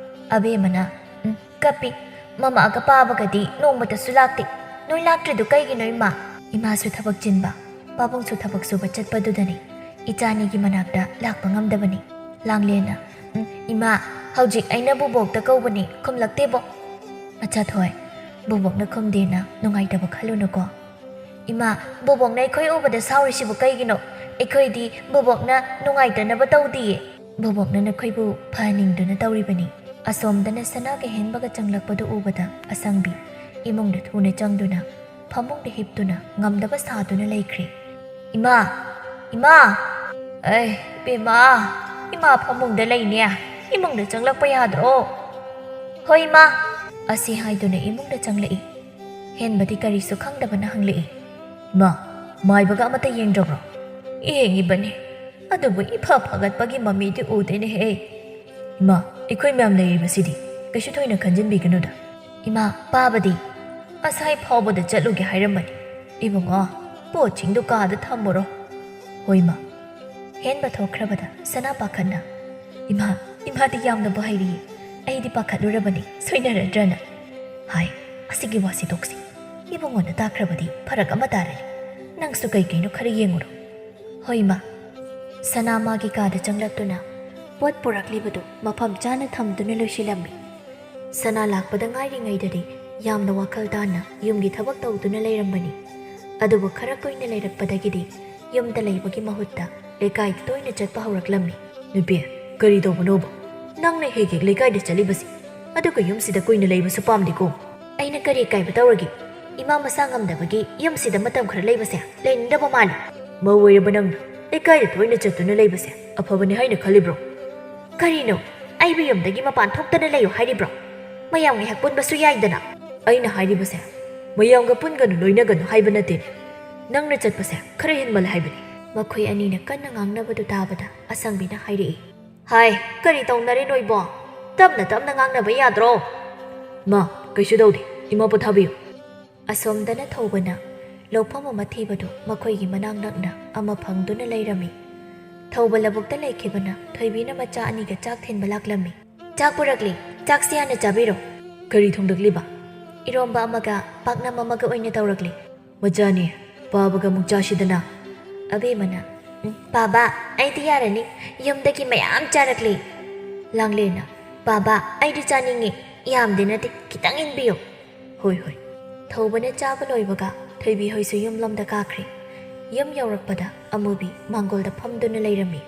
ꯑꯕꯦꯝꯃꯅ, "ꯎꯝ, ꯀꯞꯄꯤ꯫ ꯃꯃꯥꯒ ꯄꯥꯕꯒꯗꯤ ꯅꯣꯡꯃꯇꯁꯨ ꯂꯥꯛꯇꯦ꯫ ꯅꯣꯏ ꯂꯥꯛꯇ꯭ꯔꯤꯗꯨ ꯀꯩꯒꯤꯅꯣ, ꯏꯃꯥ?" ꯏꯃꯥꯁꯨ ꯊꯕꯛ ꯆꯤꯟꯕ, ꯄꯥꯕꯨꯡꯁꯨ ꯊꯕꯛ ꯁꯨꯕ ꯆꯠꯄꯗꯨꯗꯅꯤ ꯏꯆꯥꯅꯤꯒꯤ ꯃꯅꯥꯛꯇ ꯂꯥꯛꯄ ꯉꯝꯗꯕꯅꯤ꯫ ꯂꯥꯡꯂꯦꯟꯅ, "ꯎꯝ, ꯏꯃꯥ, ꯍꯧꯖꯤꯛ ꯑꯩꯅ ꯕꯣꯕꯣꯛꯇ ꯀꯧꯕꯅꯤ, ꯈꯨꯝꯂꯛꯇꯦꯕꯣ꯫" "ꯃꯆꯥꯊꯣꯏ, ꯕꯣꯕꯣꯛꯅ ꯈꯨꯝꯗꯦꯅ ꯅꯨꯡꯉꯥꯏꯇꯕ ꯈꯜꯂꯨꯅꯨꯀꯣ꯫ ꯏꯃꯥ, ꯕꯣꯕꯣꯛꯅ ꯑꯩꯈꯣꯏ ꯎꯕꯗ ꯁꯥꯎꯔꯤꯁꯤꯕꯨ ꯀꯩꯒꯤꯅꯣ? ꯑꯩꯈꯣꯏꯗꯤ ꯕꯣꯕꯣꯛꯅ ꯅꯨꯡꯉꯥꯏꯇꯅꯕ ꯇꯧꯗꯤꯌꯦ꯫ ꯕꯣꯕꯣꯛꯅ ꯅꯈꯣꯏꯕꯨ ꯐꯍꯟꯅꯤꯡꯗꯨꯅ ꯇꯧꯔꯤꯕꯅꯤ꯫" ꯑꯁꯣꯝꯗꯅ ꯁꯅꯥꯒ ꯍꯦꯟꯕꯒ ꯆꯪꯂꯛꯄꯗꯨ ꯎꯕꯗ ꯑꯁꯪꯕꯤ ꯏꯃꯨꯡꯗ ꯊꯨꯅ ꯆꯪꯗꯨꯅ ꯐꯃꯨꯡꯗ ꯍꯤꯞꯇꯨꯅ ꯉꯝꯗꯕ ꯁꯥꯗꯨꯅ ꯂꯩꯈ꯭ꯔꯦ꯫ "ꯏꯃꯥ! ꯏꯃꯥ! ꯑꯩ, ꯏꯕꯦꯝꯃ! ꯏꯃꯥ ꯐꯃꯨꯡꯗ ꯂꯩꯅꯦ꯫ ꯏꯃꯨꯡꯗ ꯆꯪꯂꯛꯄ ꯌꯥꯗ꯭ꯔꯣ?" "ꯍꯣꯏ, ꯏꯃꯥ!" ꯑꯁꯤ ꯍꯥꯏꯗꯨꯅ ꯏꯃꯨꯡꯗ ꯆꯪꯂꯛꯏ꯫ ꯍꯦꯟꯕꯗꯤ ꯀꯔꯤꯁꯨ ꯈꯪꯗꯕꯅ ꯍꯪꯂꯛꯏ꯫ "ꯏꯃꯥ, ꯃꯥꯏꯕꯒ ꯑꯃꯠꯇ ꯌꯦꯡꯗ꯭ꯔꯕ꯭ꯔꯣ?" "ꯌꯦꯡꯉꯤꯕꯅꯤ, ꯑꯗꯨꯕꯨ ꯏꯐ ꯐꯒꯠꯄꯒꯤ ꯃꯃꯤꯗꯤ ꯎꯗꯦꯅꯦꯍꯦ꯫" "ꯏꯃꯥ, ꯑꯩꯈꯣꯏ ꯃꯌꯥꯝ ꯂꯩꯔꯤꯕꯁꯤꯗꯤ, ꯀꯩꯁꯨ ꯊꯣꯏꯅ ꯈꯟꯖꯤꯟꯕꯤꯒꯅꯨꯗ꯫" "ꯏꯃꯥ, ꯄꯥꯕꯗꯤ?" "ꯉꯁꯥꯏ ꯐꯥꯎꯕꯗ ꯆꯠꯂꯨꯒꯦ ꯍꯥꯏꯔꯝꯕꯅꯤ꯫ ꯏꯕꯨꯡꯉꯣ, ꯄꯣꯠꯁꯤꯡꯗꯨ ꯀꯥꯗ ꯊꯝꯃꯨꯔꯣ꯫" "ꯍꯣꯏ, ꯏꯃꯥ꯫" ꯍꯦꯟꯕ ꯊꯣꯛꯈ꯭ꯔꯕꯗ ꯁꯅꯥ ꯄꯥꯈꯠꯅ, "ꯏꯃꯥ, ꯏꯃꯥꯗꯤ ꯌꯥꯝꯅꯕꯨ ꯍꯩꯔꯤꯌꯦ꯫ ꯑꯩꯗꯤ ꯄꯥꯈꯠꯂꯨꯔꯕꯅꯤ, ꯁꯣꯏꯅꯔꯗ꯭ꯔꯅ꯫" "ꯍꯥꯏ, ꯑꯁꯤꯒꯤ ꯋꯥꯁꯤ ꯇꯣꯛꯁꯤ꯫ ꯏꯕꯨꯡꯉꯣꯅ ꯇꯥꯈ꯭ꯔꯕꯗꯤ ꯐꯔꯛ ꯑꯃ ꯇꯥꯔꯅꯤ꯫ ꯅꯪꯁꯨ ꯀꯩ ꯀꯩꯅꯣ ꯈꯔ ꯌꯦꯡꯉꯨꯔꯣ꯫" "ꯍꯣꯏ, ꯏꯃꯥ꯫" ꯁꯅꯥ ꯃꯥꯒꯤ ꯀꯥꯗ ꯆꯪꯂꯛꯇꯨꯅ ꯄꯣꯠ ꯄꯨꯔꯛꯂꯤꯕꯗꯨ ꯃꯐꯝ ꯆꯥꯅ ꯊꯝꯗꯨꯅ ꯂꯣꯏꯁꯤꯜꯂꯝꯃꯤ꯫ ꯁꯅꯥ ꯂꯥꯛꯄꯗ ꯉꯥꯏꯔꯤꯉꯩꯗꯗꯤ ꯌꯥꯝꯅ ꯋꯥꯈꯜ ꯇꯥꯅ ꯌꯨꯝꯒꯤ ꯊꯕꯛ ꯇꯧꯗꯨꯅ ꯂꯩꯔꯝꯕꯅꯤ꯫ ꯑꯗꯨꯕꯨ ꯈꯔ ꯀꯨꯏꯅ ꯂꯩꯔꯛꯄꯗꯒꯤꯗꯤ ꯌꯨꯝꯗ ꯂꯩꯕꯒꯤ ꯃꯍꯨꯠꯇ ꯂꯩꯀꯥꯏꯗ ꯇꯣꯏꯅ ꯆꯠꯄ ꯍꯧꯔꯛꯂꯝꯃꯤ꯫ "ꯅꯨꯄꯤ, ꯀꯔꯤ ꯇꯧꯕꯅꯣꯕ? ꯅꯪꯅ ꯍꯦꯛ ꯍꯦꯛ ꯂꯩꯀꯥꯏꯗ ꯆꯠꯂꯤꯕꯁꯤ? ꯑꯗꯨꯒ ꯌꯨꯝꯁꯤꯗ ꯀꯨꯏꯅ ꯂꯩꯕꯁꯨ ꯄꯥꯝꯗꯦꯀꯣ?" "ꯑꯩꯅ ꯀꯔꯤ ꯑꯀꯥꯏꯕ ꯇꯧꯔꯒꯦ? ꯏꯃꯥ ꯃꯁꯥ ꯉꯝꯗꯕꯒꯤ ꯌꯨꯝꯁꯤꯗ ꯃꯇꯝ ꯈꯔ ꯂꯩꯕꯁꯦ ꯂꯩꯅꯤꯡꯗꯕ ꯃꯥꯜꯂꯤ꯫" "ꯃꯧ ꯑꯣꯏꯔꯕ ꯅꯪꯅ ꯂꯩꯀꯥꯏꯗ ꯇꯣꯏꯅ ꯆꯠꯇꯨꯅ ꯂꯩꯕꯁꯦ ꯑꯐꯕꯅꯤ ꯍꯥꯏꯅ ꯈꯜꯂꯤꯕ꯭ꯔꯣ?" "ꯀꯔꯤꯅꯣ? ꯑꯩꯕꯨ ꯌꯨꯝꯗꯒꯤ ꯃꯄꯥꯟ ꯊꯣꯛꯇꯅ ꯂꯩꯌꯨ ꯍꯥꯏꯔꯤꯕ꯭ꯔꯣ? ꯃꯌꯥꯝ ꯉꯥꯏꯍꯥꯛ ꯄꯨꯟꯕꯁꯨ ꯌꯥꯏꯗꯅ꯫" "ꯑꯩꯅ ꯍꯥꯏꯔꯤꯕꯁꯦ ꯃꯌꯥꯝꯒ ꯄꯨꯟꯒꯅꯨ, ꯂꯣꯏꯅꯒꯅꯨ ꯍꯥꯏꯕ ꯅꯠꯇꯦ꯫ ꯅꯪꯅ ꯆꯠꯄꯁꯦ ꯈꯔ ꯍꯦꯟꯃꯜꯂꯦ ꯍꯥꯏꯕꯅꯤ꯫" ꯃꯈꯣꯏ ꯑꯅꯤꯅ ꯀꯟꯅ ꯉꯥꯡꯅꯕꯗꯨ ꯇꯥꯕꯗ ꯑꯁꯪꯕꯤꯅ ꯍꯥꯏꯔꯛꯏ꯫ ꯍꯥꯏ, ꯀꯔꯤ ꯇꯧꯅꯔꯤꯅꯣ ꯏꯕꯣ? ꯇꯞꯅ ꯇꯞꯅ ꯉꯥꯡꯅꯕ ꯌꯥꯗ꯭ꯔꯣ? ꯃꯥ, ꯀꯩꯁꯨ ꯇꯧꯗꯦ꯫ ꯏꯃꯥ ꯄꯣꯊꯥꯕꯤꯌꯨ꯫ ꯑꯁꯣꯝꯗꯅ ꯊꯧꯕꯅ ꯂꯧꯐꯝ ꯑꯃ ꯊꯤꯕꯗꯨ ꯃꯈꯣꯏꯒꯤ ꯃꯅꯥꯛ ꯅꯛꯅ ꯑꯃ ꯐꯪꯗꯨꯅ ꯂꯩꯔꯝꯃꯤ꯫ ꯊꯧꯕ ꯂꯧꯕꯨꯛꯇ ꯂꯩꯈꯤꯕꯅ ꯊꯣꯏꯕꯤꯅ ꯃꯆꯥ ꯑꯅꯤꯒ ꯆꯥꯛ ꯊꯤꯟꯕ ꯂꯥꯛꯂꯝꯃꯤ꯫ "ꯆꯥꯛ ꯄꯨꯔꯛꯂꯤ, ꯆꯥꯛꯁꯤ ꯍꯥꯟꯅ ꯆꯥꯕꯤꯔꯣ"꯫ "ꯀꯔꯤ ꯊꯣꯡꯂꯛꯂꯤꯕ?" "ꯏꯔꯣꯝꯕ ꯑꯃꯒ ꯄꯥꯛꯅꯝ ꯑꯃꯒ ꯑꯣꯏꯅ ꯇꯧꯔꯛꯂꯤ"꯫ "ꯃꯆꯥꯅꯤ, ꯄꯥꯕꯒ ꯑꯃꯨꯛ ꯆꯥꯁꯤꯗꯅ"꯫ ꯑꯕꯦꯝꯃꯅ, "ꯎꯝ, ꯄꯥꯕ, ꯑꯩꯗꯤ ꯌꯥꯔꯅꯤ, ꯌꯨꯝꯗꯒꯤ ꯃꯌꯥꯝ ꯆꯥꯔꯛꯂꯤ"꯫ ꯂꯥꯡꯂꯦꯟꯅ, "ꯄꯥꯕ, ꯑꯩꯗꯤ ꯆꯥꯅꯤꯡꯉꯤ, ꯌꯥꯝꯗꯤ ꯅꯠꯇꯦ, ꯈꯤꯇꯪ ꯏꯟꯕꯤꯌꯨ"꯫ "ꯍꯣꯏ, ꯍꯣꯏ"꯫ ꯊꯧꯕꯅ ꯆꯥꯕ ꯂꯣꯏꯕꯒ ꯊꯣꯏꯕꯤ ꯍꯣꯏꯁꯨ ꯌꯨꯝꯂꯣꯝꯗ ꯀꯥꯈ꯭ꯔꯦ꯫ ꯌꯨꯝ ꯌꯧꯔꯛꯄꯗ ꯑꯃꯨꯕꯤ ꯃꯥꯡꯒꯣꯜꯗ ꯐꯝꯗꯨꯅ ꯂꯩꯔꯝꯃꯤ꯫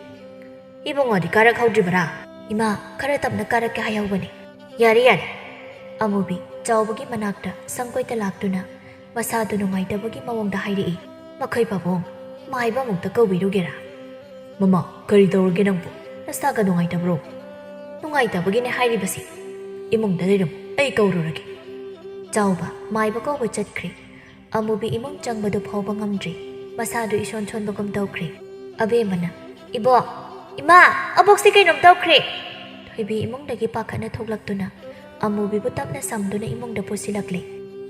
"ꯏꯕꯨꯡꯉꯣꯗꯤ ꯀꯥꯔꯛꯍꯧꯗ꯭ꯔꯤꯕꯔꯥ?" "ꯏꯃꯥ, ꯈꯔ ꯇꯞꯅ ꯀꯥꯔꯛꯀꯦ ꯍꯥꯏꯍꯧꯕꯅꯤ"꯫ "ꯌꯥꯔꯦ, ꯌꯥꯔꯦ"꯫ ꯑꯃꯨꯕꯤ ꯆꯥꯎꯕꯒꯤ ꯃꯅꯥꯛꯇ ꯁꯪꯒꯣꯏꯗ ꯂꯥꯛꯇꯨꯅ ꯃꯁꯥꯗꯨ ꯅꯨꯡꯉꯥꯏꯇꯕꯒꯤ ꯃꯑꯣꯡꯗ ꯍꯥꯏꯔꯛꯏ꯫ "ꯃꯈꯣꯏ ꯄꯥꯕꯨꯡ, ꯃꯥꯏꯕ ꯑꯃꯨꯛꯇ ꯀꯧꯕꯤꯔꯨꯒꯦꯔꯥ?" "ꯃꯃꯥ, ꯀꯔꯤ ꯇꯧꯔꯒꯦ ꯅꯪꯕꯨ? ꯅꯁꯥꯒ ꯅꯨꯡꯉꯥꯏꯇꯕ꯭ꯔꯣ?" "ꯅꯨꯡꯉꯥꯏꯇꯕꯒꯤꯅꯦ ꯍꯥꯏꯔꯤꯕꯁꯤ"꯫ "ꯏꯃꯨꯡꯗ ꯂꯩꯔꯝꯃꯨ, ꯑꯩ ꯀꯧꯔꯨꯔꯒꯦ"꯫ ꯆꯥꯎꯕ ꯃꯥꯏꯕ ꯀꯧꯕ ꯆꯠꯈ꯭ꯔꯦ꯫ ꯑꯃꯨꯕꯤ ꯏꯃꯨꯡ ꯆꯪꯕꯗꯨ ꯐꯥꯎꯕ ꯉꯝꯗ꯭ꯔꯤ꯫ ꯃꯁꯥꯗꯨ ꯏꯁꯣꯟ ꯁꯣꯟꯕꯒꯨꯝ ꯇꯧꯈ꯭ꯔꯦ꯫ ꯑꯕꯦꯝꯃꯅ, "ꯏꯕꯣ! ꯏꯃꯥ! ꯑꯕꯣꯛꯁꯤ ꯀꯩꯅꯣꯝ ꯇꯧꯈ꯭ꯔꯦ!" ꯊꯣꯏꯕꯤ ꯏꯃꯨꯡꯗꯒꯤ ꯄꯥꯈꯠꯅ ꯊꯣꯛꯂꯛꯇꯨꯅ ꯑꯃꯨꯕꯤꯕꯨ ꯇꯞꯅ ꯁꯝꯗꯨꯅ ꯏꯃꯨꯡꯗ ꯄꯨꯁꯤꯜꯂꯛꯂꯦ꯫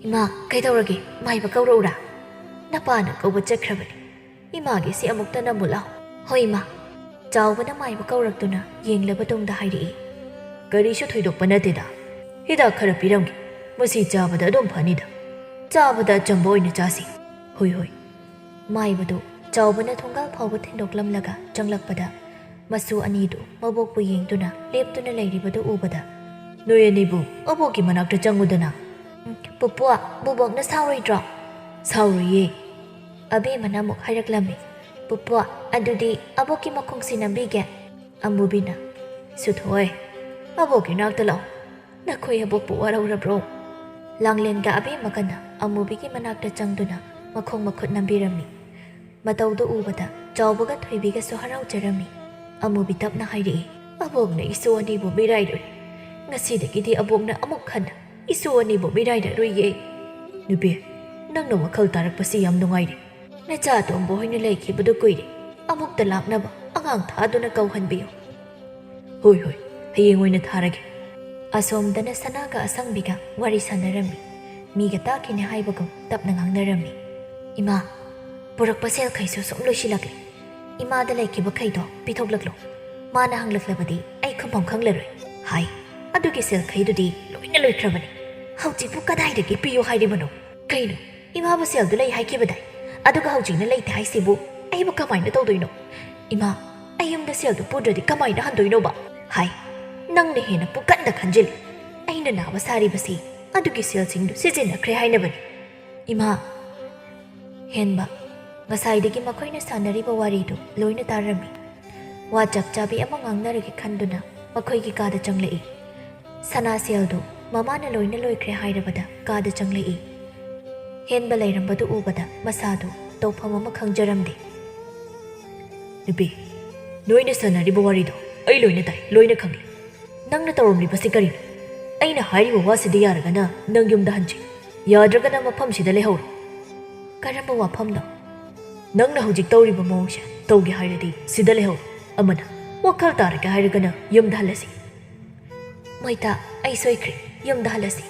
"ꯏꯃꯥ, ꯀꯩꯗꯧꯔꯒꯦ? ꯃꯥꯏꯕ ꯀꯧꯔꯛꯎꯔꯥ?" "ꯅꯄꯥꯅ ꯀꯧꯕ ꯆꯠꯈ꯭ꯔꯕꯅꯤ꯫ ꯏꯃꯥꯒꯤꯁꯤ ꯑꯃꯨꯛꯇ ꯅꯝꯃꯨ ꯂꯥꯎ"꯫ "ꯍꯣꯏ, ꯏꯃꯥ"꯫ ꯆꯥꯎꯕꯅ ꯃꯥꯏꯕ ꯀꯧꯔꯛꯇꯨꯅ ꯌꯦꯡꯂꯕ ꯇꯨꯡꯗ ꯍꯥꯏꯔꯛꯏ꯫ "ꯀꯔꯤꯁꯨ ꯊꯣꯏꯗꯣꯛꯄ ꯅꯠꯇꯦꯗ꯫ ꯍꯤꯗꯥꯛ ꯈꯔ ꯄꯤꯔꯝꯒꯦ꯫ ꯃꯁꯤ ꯆꯥꯕꯗ ꯑꯗꯨꯝ ꯐꯅꯤꯗ꯫ ꯆꯥꯕꯗ ꯑꯆꯝꯕ ꯑꯣꯏꯅ ꯆꯥꯁꯤ"꯫ "ꯍꯣꯏ, ꯍꯣꯏ"꯫ ꯃꯥꯏꯕꯗꯨ ꯆꯥꯎꯕꯅ ꯊꯣꯡꯒꯥꯜ ꯐꯥꯎꯕ ꯊꯤꯟꯗꯣꯛꯂꯝꯂꯒ ꯆꯪꯂꯛꯄꯗ, ꯃꯁꯨ ꯑꯅꯤꯗꯨ ꯃꯕꯣꯛꯄꯨ ꯌꯦꯡꯗꯨꯅ ꯂꯦꯞꯇꯨꯅ ꯂꯩꯔꯤꯕꯗꯨ ꯎꯕꯗ, "ꯅꯣꯏ ꯑꯅꯤꯕꯨ ꯑꯕꯣꯛꯀꯤ ꯃꯅꯥꯛꯇ ꯆꯪꯉꯨꯗꯅ"꯫ "ꯎꯝ, ꯄꯨꯄꯨ, ꯕꯨꯕꯣꯛꯅ ꯁꯥꯎꯔꯣꯏꯗ꯭ꯔꯣ?" "ꯁꯥꯎꯔꯣꯏꯌꯦ"꯫ ꯑꯕꯦꯝꯃꯅ ꯑꯃꯨꯛ ꯍꯥꯏꯔꯛꯂꯝꯃꯤ꯫ "ꯄꯨꯄꯨ, ꯑꯗꯨꯗꯤ ꯑꯕꯣꯛꯀꯤ ꯃꯈꯣꯡꯁꯤ ꯅꯝꯕꯤꯒꯦ"꯫ ꯑꯃꯨꯕꯤꯅ, "ꯁꯨꯊꯣꯏ, ꯑꯕꯣꯛꯀꯤ ꯅꯥꯛꯇ ꯂꯥꯛꯑꯣ꯫ ꯅꯈꯣꯏ ꯑꯕꯣꯛꯄꯨ ꯋꯥꯔꯧꯔꯕ꯭ꯔꯣ?" ꯂꯥꯡꯂꯦꯟꯒ ꯑꯕꯦꯝꯃꯒꯅ ꯑꯃꯨꯕꯤꯒꯤ ꯃꯅꯥꯛꯇ ꯆꯪꯗꯨꯅ ꯃꯈꯣꯡ ꯃꯈꯨꯠ ꯅꯝꯕꯤꯔꯝꯃꯤ꯫ ꯃꯇꯧꯗꯨ ꯎꯕꯗ ꯆꯥꯎꯕꯒ ꯊꯣꯏꯕꯤꯒꯁꯨ ꯍꯔꯥꯎꯖꯔꯝꯃꯤ꯫ ꯑꯃꯨꯕꯤ ꯇꯞꯅ ꯍꯥꯏꯔꯛꯏ, "ꯑꯕꯣꯛꯅ ꯏꯁꯨ ꯑꯅꯤꯕꯨ ꯃꯤꯔꯥꯏꯔꯨꯔꯦ꯫ ꯉꯁꯤꯗꯒꯤꯗꯤ ꯑꯕꯣꯛꯅ ꯑꯃꯨꯛ ꯍꯟꯅ ꯏꯁꯨ ꯑꯅꯤꯕꯨ ꯃꯤꯔꯥꯏꯔꯔꯣꯏꯌꯦ"꯫ "ꯅꯨꯄꯤ, ꯅꯪꯅ ꯋꯥꯈꯜ ꯇꯥꯔꯛꯄꯁꯤ ꯌꯥꯝ ꯅꯨꯡꯉꯥꯏꯔꯦ꯫ ꯅꯆꯥ ꯑꯇꯣꯝꯕ ꯍꯣꯏꯅ ꯂꯩꯈꯤꯕꯗꯨ ꯀꯨꯏꯔꯦ꯫ ꯑꯃꯨꯛꯇ ꯂꯥꯛꯅꯕ ꯑꯉꯥꯡ ꯊꯥꯗꯨꯅ ꯀꯧꯍꯟꯕꯤꯌꯨ"꯫ "ꯍꯣꯏ, ꯍꯣꯏ, ꯍꯌꯦꯡ ꯑꯣꯏꯅ ꯊꯥꯔꯒꯦ"꯫ ꯑꯁꯣꯝꯗꯅ ꯁꯅꯥꯒ ꯑꯁꯪꯕꯤꯒ ꯋꯥꯔꯤ ꯁꯥꯟꯅꯔꯝꯃꯤ꯫ ꯃꯤꯒ ꯇꯥꯈꯤꯅꯤ ꯍꯥꯏꯕꯒꯨꯝ ꯇꯞꯅ ꯉꯥꯡꯅꯔꯝꯃꯤ꯫ "ꯏꯃꯥ, ꯄꯨꯔꯛꯄ ꯁꯦꯜꯈꯩꯁꯨ ꯁꯨꯝ ꯂꯣꯏꯁꯤꯜꯂꯛꯂꯦ꯫ ꯏꯃꯥꯗ ꯂꯩꯈꯤꯕꯈꯩꯗꯣ ꯄꯤꯊꯣꯛꯂꯛꯂꯣ꯫ ꯃꯥꯅ ꯍꯪꯂꯛꯂꯕꯗꯤ ꯑꯩ ꯈꯨꯝꯐꯝ ꯈꯪꯂꯔꯣꯏ" ꯍꯥꯏ꯫ "ꯑꯗꯨꯒꯤ ꯁꯦꯜꯈꯩꯗꯨꯗꯤ ꯂꯣꯏꯅ ꯂꯣꯏꯈ꯭ꯔꯕꯅꯤ꯫ ꯍꯧꯖꯤꯛꯄꯨ ꯀꯗꯥꯏꯗꯒꯤ ꯄꯤꯌꯨ ꯍꯥꯏꯔꯤꯕꯅꯣ? ꯀꯩꯅꯣ, ꯏꯃꯥꯕꯨ ꯁꯦꯜꯗꯨ ꯂꯩ ꯍꯥꯏꯈꯤꯕꯗꯥꯏ? ꯑꯗꯨꯒ ꯍꯧꯖꯤꯛꯅ ꯂꯩꯇꯦ ꯍꯥꯏꯁꯤꯕꯨ ꯑꯩꯕꯨ ꯀꯃꯥꯏꯅ ꯇꯧꯗꯣꯏꯅꯣ? ꯏꯃꯥ, ꯑꯩ ꯌꯨꯝꯗ ꯁꯦꯜꯗꯨ ꯄꯨꯗ꯭ꯔꯗꯤ ꯀꯃꯥꯏꯅ ꯍꯟꯗꯣꯏꯅꯣꯕ?" ꯍꯥꯏ꯫ "ꯅꯪꯅ ꯍꯦꯟꯅ ꯄꯨꯀꯟꯗ ꯈꯟꯖꯤꯜꯂꯤ꯫ ꯑꯩꯅ ꯅꯥꯕ ꯁꯥꯔꯤꯕꯁꯤ ꯑꯗꯨꯒꯤ ꯁꯦꯜꯁꯤꯡꯗꯨ ꯁꯤꯖꯤꯟꯅꯈ꯭ꯔꯦ ꯍꯥꯏꯅꯕꯅꯤ"꯫ ꯏꯃꯥ꯫ ꯍꯦꯟꯕ꯫ ꯉꯁꯥꯏꯗꯒꯤ ꯃꯈꯣꯏꯅ ꯁꯥꯟꯅꯔꯤꯕ ꯋꯥꯔꯤꯗꯨ ꯂꯣꯏꯅ ꯇꯥꯔꯝꯃꯤ꯫ ꯋꯥ ꯆꯞ ꯆꯥꯕꯤ ꯑꯃ ꯉꯥꯡꯅꯔꯒꯦ ꯈꯟꯗꯨꯅ ꯃꯈꯣꯏꯒꯤ ꯀꯥꯗ ꯆꯪꯂꯛꯏ꯫ ꯁꯅꯥ ꯁꯦꯜꯗꯨ ꯃꯃꯥꯅ ꯂꯣꯏꯅ ꯂꯣꯏꯈ꯭ꯔꯦ ꯍꯥꯏꯔꯕꯗ ꯀꯥꯗ ꯆꯪꯂꯛꯏ꯫ ꯍꯦꯟꯕ ꯂꯩꯔꯝꯕꯗꯨ ꯎꯕꯗ ꯃꯁꯥꯗꯨ ꯇꯧꯐꯝ ꯑꯃ ꯈꯪꯖꯔꯝꯗꯦ꯫ "ꯅꯨꯄꯤ, ꯅꯣꯏꯅ ꯁꯥꯟꯅꯔꯤꯕ ꯋꯥꯔꯤꯗꯣ ꯑꯩ ꯂꯣꯏꯅ ꯇꯥꯏ, ꯂꯣꯏꯅ ꯈꯪꯂꯦ꯫ ꯅꯪꯅ ꯇꯧꯔꯝꯂꯤꯕꯁꯤ ꯀꯔꯤꯅꯣ? ꯑꯩꯅ ꯍꯥꯏꯔꯤꯕ ꯋꯥꯁꯤꯗ ꯌꯥꯔꯒꯅ ꯅꯪ ꯌꯨꯝꯗ ꯍꯟꯖꯤ, ꯌꯥꯗ꯭ꯔꯒꯅ ꯃꯐꯝꯁꯤꯗ ꯂꯩꯍꯧꯔꯣ"꯫ "ꯀꯔꯝꯕ ꯋꯥꯐꯝꯅꯣ?" "ꯅꯪꯅ ꯍꯧꯖꯤꯛ ꯇꯧꯔꯤꯕ ꯃꯑꯣꯡꯁꯦ ꯇꯧꯒꯦ ꯍꯥꯏꯔꯗꯤ ꯁꯤꯗ ꯂꯩꯍꯧꯔꯣ꯫ ꯑꯃꯅ ꯋꯥꯈꯜ ꯇꯥꯔꯒꯦ ꯍꯥꯏꯔꯒꯅ ꯌꯨꯝꯗ ꯍꯜꯂꯁꯤ"꯫ "ꯃꯣꯏꯇꯥ, ꯑꯩ ꯁꯣꯏꯈ꯭ꯔꯦ, ꯌꯨꯝꯗ ꯍꯜꯂꯁꯤ"꯫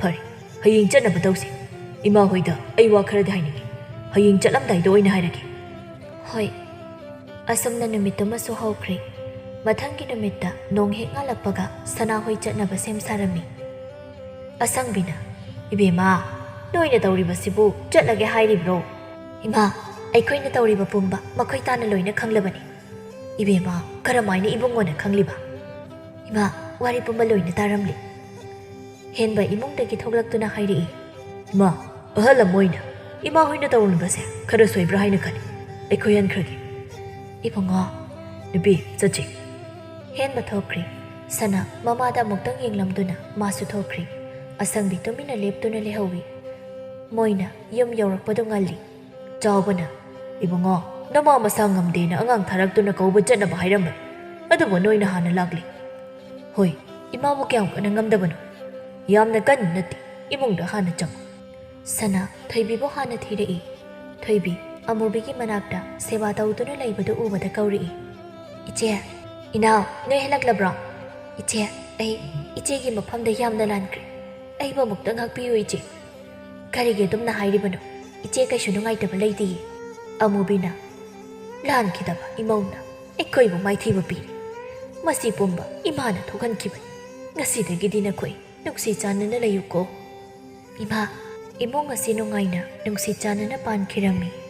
"ꯐꯔꯦ, ꯍꯌꯦꯡ ꯆꯠꯅꯕ ꯇꯧꯁꯤ꯫ ꯏꯃꯥ ꯍꯣꯏꯗ ꯑꯩ ꯋꯥ ꯈꯔꯗꯤ ꯍꯥꯏꯅꯤꯡꯉꯤ꯫ ꯍꯌꯦꯡ ꯆꯠꯂꯝꯗꯥꯏꯗ ꯑꯣꯏꯅ ꯍꯥꯏꯔꯒꯦ"꯫ "ꯍꯣꯏ"꯫ ꯑꯁꯨꯝꯅ ꯅꯨꯃꯤꯠꯇꯨꯃꯁꯨ ꯍꯧꯈ꯭ꯔꯦ꯫ ꯃꯊꯪꯒꯤ ꯅꯨꯃꯤꯠꯇ ꯅꯣꯡ ꯍꯦꯛ ꯉꯥꯜꯂꯛꯄꯒ ꯁꯅꯥꯍꯣꯏ ꯆꯠꯅꯕ ꯁꯦꯝ ꯁꯥꯔꯝꯃꯤ꯫ ꯑꯁꯪꯕꯤꯅ, "ꯏꯕꯦꯝꯃ, ꯅꯣꯏꯅ ꯇꯧꯔꯤꯕꯁꯤꯕꯨ ꯆꯠꯂꯒꯦ ꯍꯥꯏꯔꯤꯕ꯭ꯔꯣ?" "ꯏꯃꯥ, ꯑꯩꯈꯣꯏꯅ ꯇꯧꯔꯤꯕ ꯄꯨꯝꯕ ꯃꯈꯣꯏ ꯇꯥꯅ ꯂꯣꯏꯅ ꯈꯪꯂꯕꯅꯤ"꯫ "ꯏꯕꯦꯝꯃ, ꯀꯔꯝꯍꯥꯏꯅ ꯏꯕꯨꯡꯉꯣꯅ ꯈꯪꯂꯤꯕ?" "ꯏꯃꯥ, ꯋꯥꯔꯤ ꯄꯨꯝꯕ ꯂꯣꯏꯅ ꯇꯥꯔꯝꯂꯦ"꯫ ꯍꯦꯟꯕ ꯏꯃꯨꯡꯗꯒꯤ ꯊꯣꯛꯂꯛꯇꯨꯅ ꯍꯥꯏꯔꯛꯏ꯫ "ꯏꯃꯥ, ꯑꯍꯜ ꯑꯃ ꯑꯣꯏꯅ ꯏꯃꯥ ꯍꯣꯏꯅ ꯇꯧꯔꯝꯕꯁꯦ ꯈꯔ ꯁꯣꯏꯕ꯭ꯔꯥ ꯍꯥꯏꯅ ꯈꯜꯂꯤ꯫ ꯑꯩꯈꯣꯏ ꯍꯟꯈ꯭ꯔꯒꯦ"꯫ "ꯏꯕꯨꯡꯉꯣ"꯫ "ꯅꯨꯄꯤ, ꯆꯠꯁꯤ"꯫ ꯍꯦꯟꯕ ꯊꯣꯛꯈ꯭ꯔꯦ꯫ ꯁꯅꯥ ꯃꯃꯥꯗ ꯑꯃꯨꯛꯇꯪ ꯌꯦꯡꯂꯝꯗꯨꯅ ꯃꯥꯁꯨ ꯊꯣꯛꯈ꯭ꯔꯦ꯫ ꯑꯁꯪꯕꯤ ꯇꯨꯃꯤꯟꯅ ꯂꯦꯞꯇꯨꯅ ꯂꯩꯍꯧꯏ꯫ ꯃꯣꯏꯅ ꯌꯨꯝ ꯌꯧꯔꯛꯄꯗꯨ ꯉꯜꯂꯤ꯫ ꯆꯥꯎꯕꯅ, "ꯏꯕꯨꯡꯉꯣ, ꯅꯃꯥ ꯃꯁꯥ ꯉꯝꯗꯦꯅ ꯑꯉꯥꯡ ꯊꯥꯔꯛꯇꯨꯅ ꯀꯧꯕ ꯆꯠꯅꯕ ꯍꯥꯏꯔꯝꯕꯅꯤ, ꯑꯗꯨꯕꯨ ꯅꯣꯏꯅ ꯍꯥꯟꯅ ꯂꯥꯛꯂꯤ"꯫ "ꯍꯣꯏ, ꯏꯃꯥꯕꯨ ꯀꯌꯥꯝ ꯀꯟꯅ ꯉꯝꯗꯕꯅꯣ?" "ꯌꯥꯝꯅ ꯀꯟꯅ ꯅꯠꯇꯦ, ꯏꯃꯨꯡꯗ ꯍꯥꯟꯅ ꯆꯪꯉꯨ"꯫ ꯁꯅꯥ ꯊꯣꯏꯕꯤꯕꯨ ꯍꯥꯟꯅ ꯊꯤꯔꯛꯏ꯫ ꯊꯣꯏꯕꯤ ꯑꯃꯨꯕꯤꯒꯤ ꯃꯅꯥꯛꯇ ꯁꯦꯕꯥ ꯇꯧꯗꯨꯅ ꯂꯩꯕꯗꯨ ꯎꯕꯗ ꯀꯧꯔꯛꯏ꯫ "ꯏꯆꯦ"꯫ ꯏꯅꯥꯎ, ꯅꯣꯏ ꯍꯜꯂꯛꯂꯕ꯭ꯔꯣ? ꯏꯆꯦ, ꯑꯩ ꯏꯆꯦꯒꯤ ꯃꯐꯝꯗ ꯌꯥꯝꯅ ꯂꯥꯟꯈ꯭ꯔꯦ꯫ ꯑꯩꯕꯨ ꯑꯃꯨꯛꯇ ꯉꯥꯛꯄꯤꯌꯨ, ꯏꯆꯦ꯫ ꯀꯔꯤꯒꯤ ꯑꯗꯨꯝꯅ ꯍꯥꯏꯔꯤꯕꯅꯣ? ꯏꯆꯦ ꯀꯩꯁꯨ ꯅꯨꯡꯉꯥꯏꯇꯕ ꯂꯩꯇꯤꯌꯦ꯫ ꯑꯃꯨꯕꯤꯅ, "ꯂꯥꯟꯈꯤꯗꯕ ꯏꯃꯧꯅ ꯑꯩꯈꯣꯏꯕꯨ ꯃꯥꯏꯊꯤꯕ ꯄꯤꯔꯤ꯫ ꯃꯁꯤ ꯄꯨꯝꯕ ꯏꯃꯥꯅ ꯊꯣꯛꯍꯟꯈꯤꯕꯅꯤ꯫ ꯉꯁꯤꯗꯒꯤꯗꯤ ꯅꯈꯣꯏ ꯅꯨꯡꯁꯤ ꯆꯥꯟꯅꯅ ꯂꯩꯌꯨꯀꯣ꯫" ꯏꯃꯥ, ꯏꯃꯨꯡ ꯑꯁꯤ ꯅꯨꯡꯉꯥꯏꯅ ꯅꯨꯡꯁꯤ ꯆꯥꯟꯅꯅ ꯄꯥꯟꯈꯤꯔꯝꯃꯤ꯫